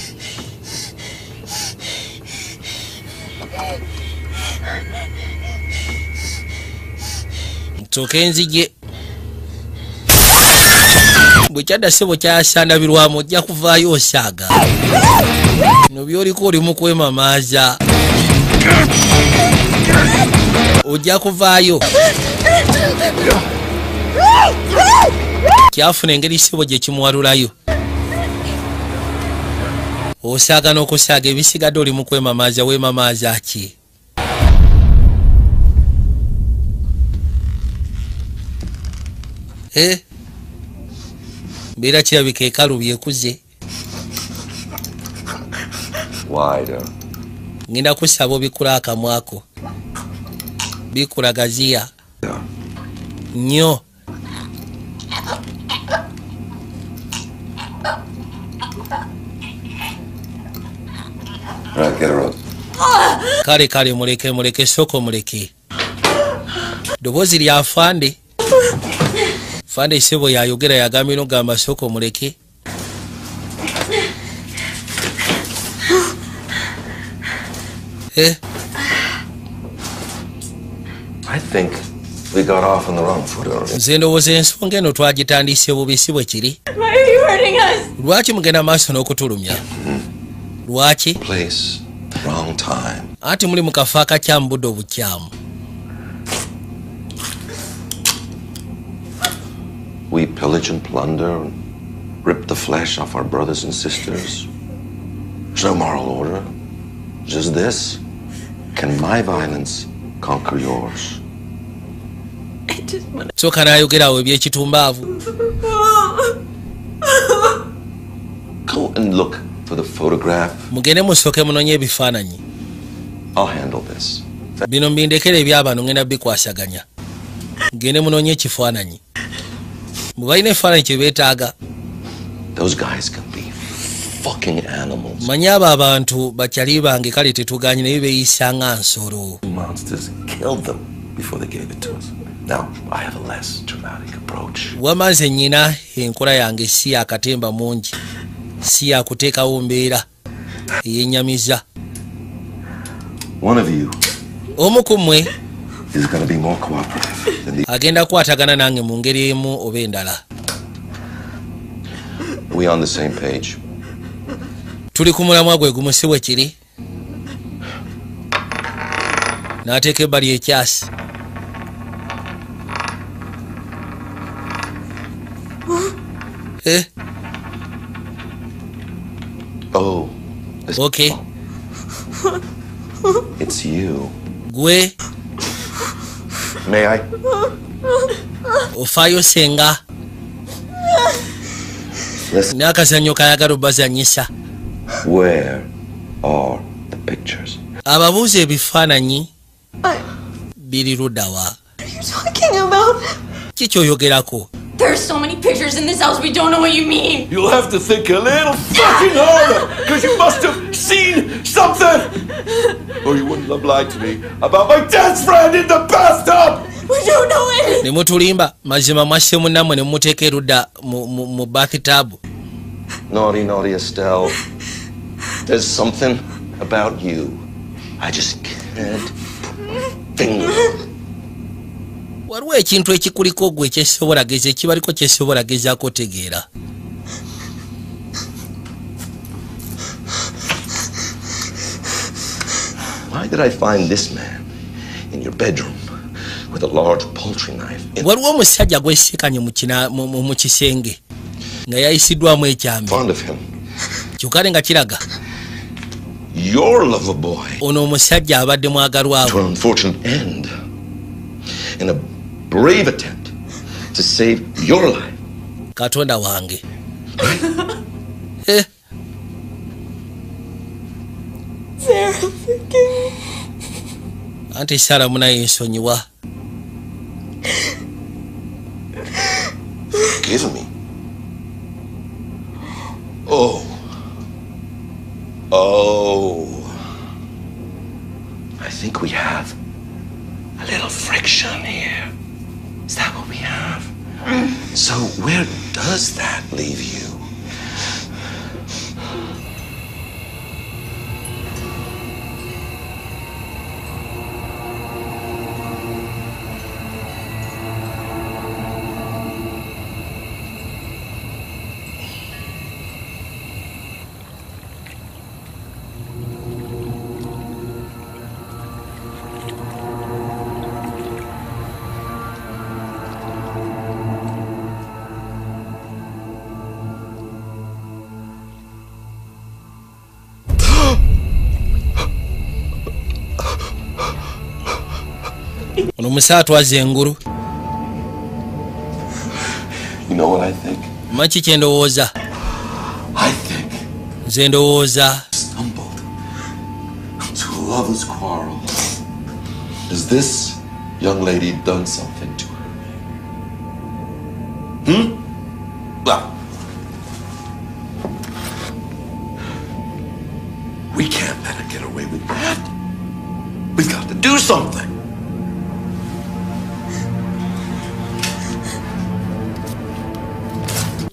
Nsooke nzije. Bwe kyadda ssebo kyasandabirwamu ojja kuvaayo osaaga. Bino by'oliko oli mu kwemamaaza. Ojja kuvaayo. Kyafuna engeri ssebo gye kimuwalulayo. Osaaga n'okusaaga ebisigadde oli mu kwemamaaza weemamaaza ki? Eh? Mbeera kirabika ekalu byekuze. Wider. Ngenda kusaba obikula akamwako. Bikula gaziya. Nnyo. Right, get her up. Kale kale muleke muleke soko muleke. Ddoboozi lya afande. Fande sebo yayogera yagambye n'ogamba soko muleke. Eh? I think we got off on the wrong foot earlier. Nze ndowooza ensonga eno twagitandise bubi si bwe kiri. Why are you hurting us? Lwaki mugenda maaso n'okutulumya? Lwaki? Place, wrong time. Ati muli mu kafo akakyamu budde obukyamu. We pillage and plunder and rip the flesh off our brothers and sisters. There's no moral order. Just this. Can my violence conquer yours? I just want to. Sooka n'ayogera awo eby'ekitumbaavu. Go and look for the photograph. Mugende musooke munoonye ebifaananyi. I'll handle this. Bino mbindekere eby'abano ngenda bikwasaganya. Mugende munoonye ekifaananyi. Mbu balina ekifaananyi kye beetaaga. Those guys can be fucking animals. Manyi abo abantu bakyali bange kale tetuganye naye beeyisa nga nsolo. Monsters killed them before they gave it to us. Now, I have a less dramatic approach. Wamma nze nnyina enkola yange si ya katemba mungi. Si ya kuteekawo mbeera eyennyamiza. One of you Omu ku mmwe is going to be more cooperative than the agenda kukwatagana nange mu ngeri emu oba endala. Are we on the same page? Tuli ku mulamwa gwe gumu si bwe kiri? N'ateeka ebbali ekyasi. Eh? Oh. Okay. It's you. Gwe. May I? Ofaayo senga. Listen. N'akazannyo kayagala obbazannyisa. Where are the pictures? Ababuuza ebifaananyi biri ludda wa? What are you talking about? Ki kyoyogerako? There are so many pictures in this house, we don't know what you mean. You'll have to think a little fucking harder, because you must have seen something! Or you wouldn't have lied to me about my dad's friend in the bathtub! We don't know anything. Ne mutulimba mazima mwasse munnammwe ne mumuteeka erudda mu bathtub. Naughty, naughty Estelle. There's something about you I just can't put my finger on. Waliwo ekintu ekikuliko gwe kyesobola geza ekibaliko kyesobola gezaako otegeera. Why did I find this man in your bedroom with a large poultry knife? Waliwo omusajja gwesikanye mu kisenge nga yayisiddwamu ekyambe. Fond of him. Kyokka nga kiraga Your lover boy. Ono omusajja abadde mwagalwawo. To an unfortunate end. In a brave attempt to save your life. Katonda wange. Sarah, forgive me. Anti Sarah munaye nsonyiwa. Forgive me? Oh. Oh. I think we have a little friction here. Is that what we have? So where does that leave you? Ono musa atwaza engulu. You know what I think? Maki kye ndowooza? I think nze ndowooza stumbled to a lover's quarrel. Has this young lady done something to her? Hmm? Well, we can't let her get away with that. We've got to do something.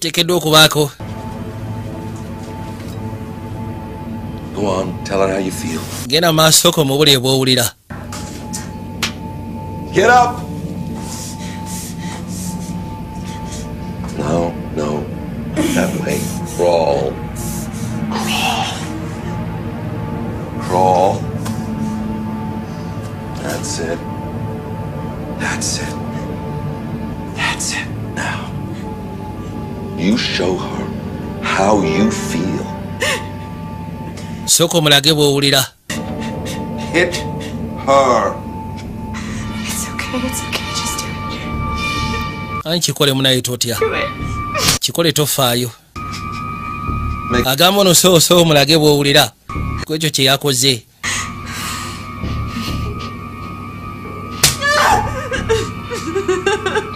Teekeddwa okubaako. Go on, tell her how you feel. Genda maaso ko mubuli bw'owulira. Get up! No, no, not that way. Crawl. Crawl. Crawl. That's it. That's it. That's it. Now, you show her how you feel. Soko mulage bw'owulira. Hit her. It's okay, it's okay, just do it. Anti kikole munaye totya. Do it. Kikole tofaayo. Agamba ono so mulage bw'owulira. Ku ekyo kye yakoze.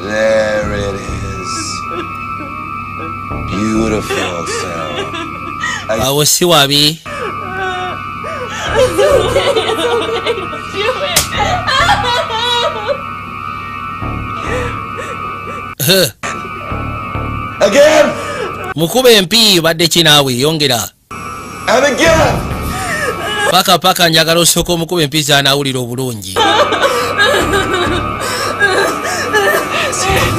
There it is. Beautiful, Sarah. Awo si wabi. It's okay, it's okay. Do it. Again. Mukube empi badde ki naawe yongera. And again. Paka paka njagala osooka omukube empi z'anaawulira obulungi. That's it.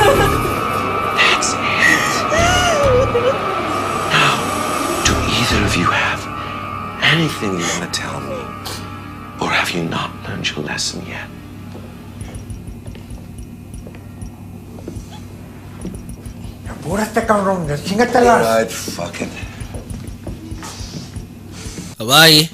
That's it. Now, do either of you have anything you want to tell me? Or have you not learned your lesson yet? Apúrate, cabrón. Chíngatelas. All right, fuck it. Bye.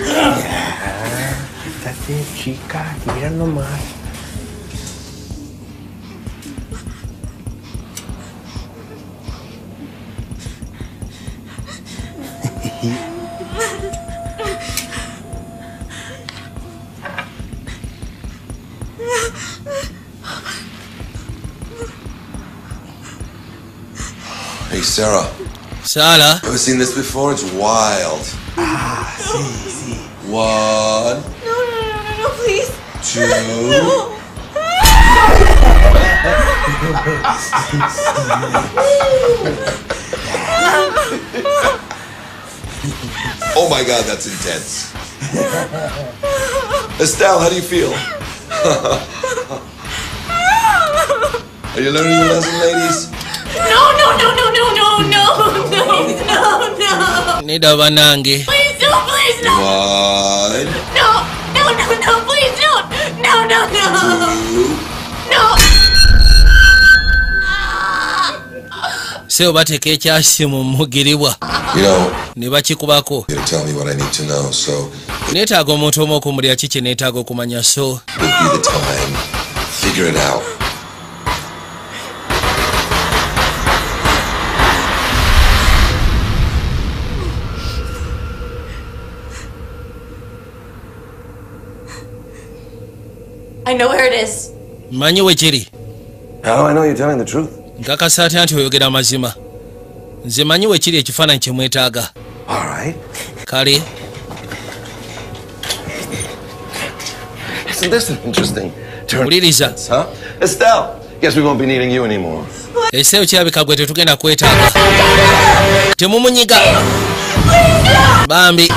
Ya, quítate, chica. Mira nomás. Hey, Sarah. Sarah. Ever seen this before? It's wild. Ah, si, si. One. No, no, no, no, no, please. Two. No. Oh my God, that's intense. Estelle, how do you feel? Are you learning your lesson, ladies? No, no, no, no, no, no, no, no, no, no. Nedda banange. Please don't, please no. One. No, no, no, no, please don't. No, no, no. Two. No. Seo bateeka ekyasi mu mugiribwa. You know, ne bakikubako. You tell me what I need to know, so neetaaga omuntu omu okumulira ki kye neetaaga okumanya, so would be the time. Figure it out. I know where it is. Mmanyi we kiri. How do I know you're telling the truth? Nkakasa atya nti oyogera mazima? Nze manyi we kiri ekifaananyi kye mwetaaga. All right. Kale. Isn't this an interesting turn? Wuliriza. Huh? Estelle, guess we won't be needing you anymore. Eseyo kirabika gwe tetugenda kwetaaga. Temumunyiga. Bambi.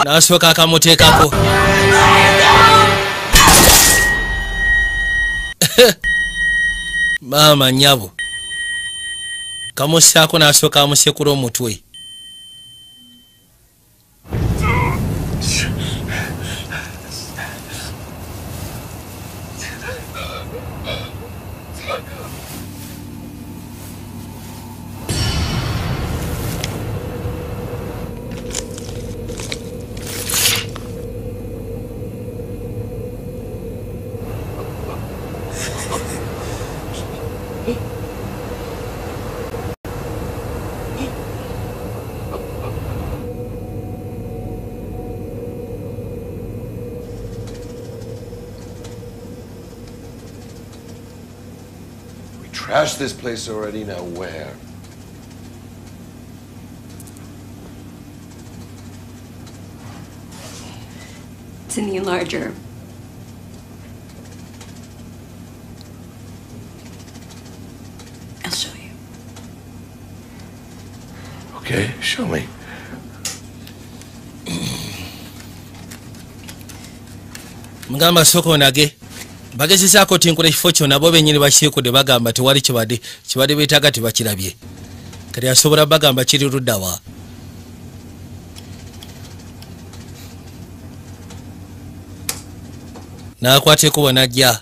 N'asooka akamuteekako. Maama nnyabo. Kamussaako n'asooka amusekula omutwe. Trashed this place already, now where? It's in the enlarger. I'll show you. Okay, show me. Mugamba soko nage. Bagezezaako tinkula ekifo kyonna bo bennyini bakisekudde bagamba tewali kibadde kibadde beetaaga tebakirabye. Kati asobola bagamba kiri ludda wa. N'akwata ekkubo n'ajja.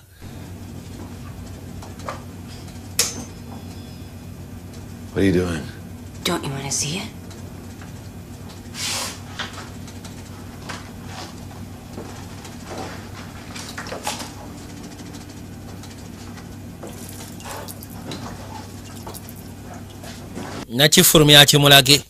What are you doing? Don't you want to see it? Nakifulumya akimulage.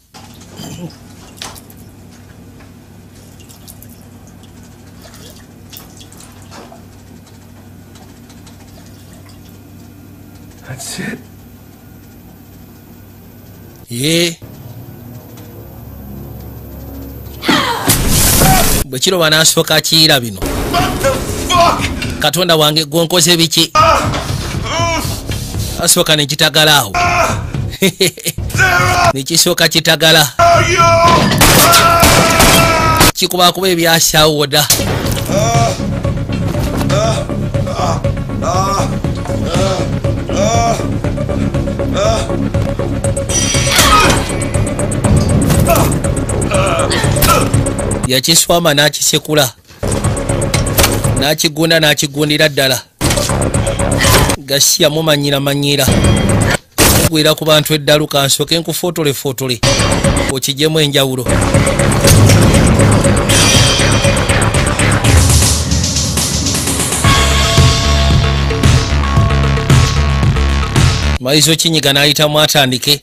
That's it. Ye. Bwe kiroba n'asooka akiyira bino. Katonda wange gwonkoze biki? Asooka ne kitagala awo. Nekisooka kitagala. Kikubakuba ebyasaawo dda. Yakiswama n'akisekula n'akigunda n'akigundira ddala. Gasiya mumanyira manyira. Kugwira ku bantu eddalu kansooke nkufootole okigyemu enjawulo. Maizo kinyiga n'ayitamu atandike.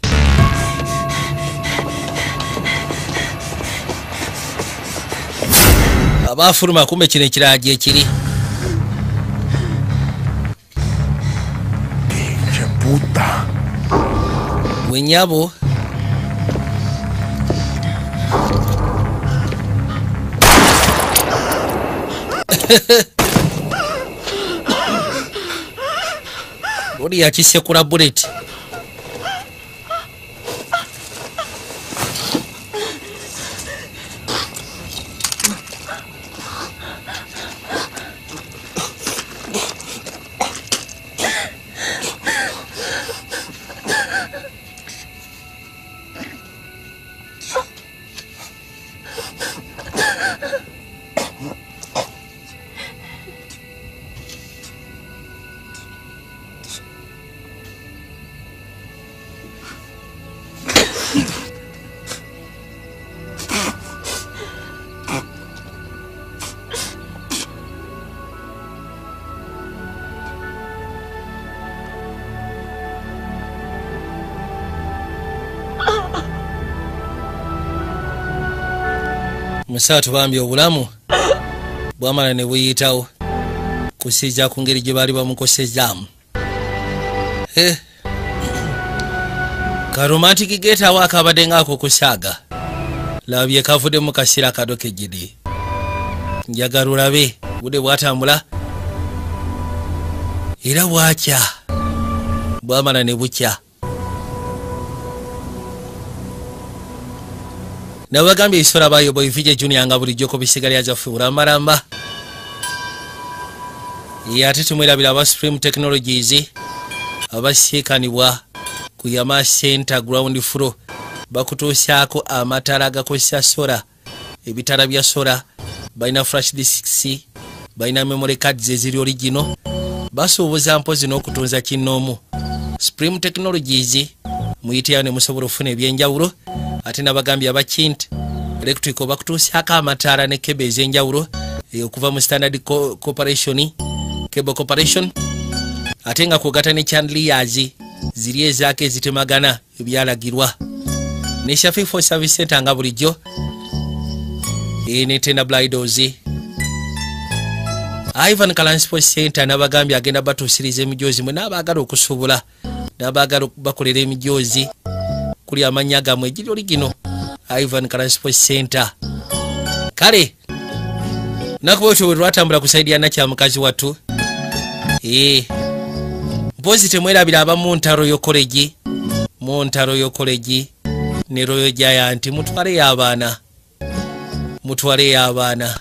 Abafuluma kumbe kino ekirala gyekiri. Wenyabo oli yakisekula bullet. Musaatu bambi obulamu bwamala ne buyitawo kusiiza ku ngeri gye baali bamukosezaamu. Ka romantic getawo akabadde ng'ako kusaaga laba bye kavudde mu kaseera kado kejjidi. Njagala olabe budde bwatambula era bwakya bwamala ne bukya. Nabagambye ebisola bayo Boy VJ Junior nga bulijjo ko bisigalya zaffe uramaramba. Ate tumwerabira aba Supreme Technologies abasiikanibwa ku Yama Center ground floor bakutuusaako amataala agakozesa sola, ebitala bya sola, balina flash discs, balina memory cards eziri original, basuubuza mpozi n'okutunza kinnoomu. Supreme Technologies muyiteyo ne musobola okufuna ebyenjawulo. Ate nabagambye aba Chint Electric bakutuusaako amataala ne kebe ez'enjawulo okuva mu Standard Corporation, Cable Corporation, ate nga kwogata ne chandeliers ziri ezaako ezitemagana ebyalagirwa. Ne Shafi for Service Center nga bulijjo ne Tena Bridals. Ivan Kalansport Center nabagambye agenda batuusiriza emijoozi mwe n'abaagala okusuubula n'abaagala bakolera emijoozi kuli amannya gammwe egiri oligino Ivan Kalansport Center. Kale nakuba otyo bwe lwatambula ku saidi ya nakyamukazi wattu. Mpozi temwerabira aba Munta Royal College, Munta Royal College ne Royal Giant, mutwaleyo abaana, mutwaleyo abaana.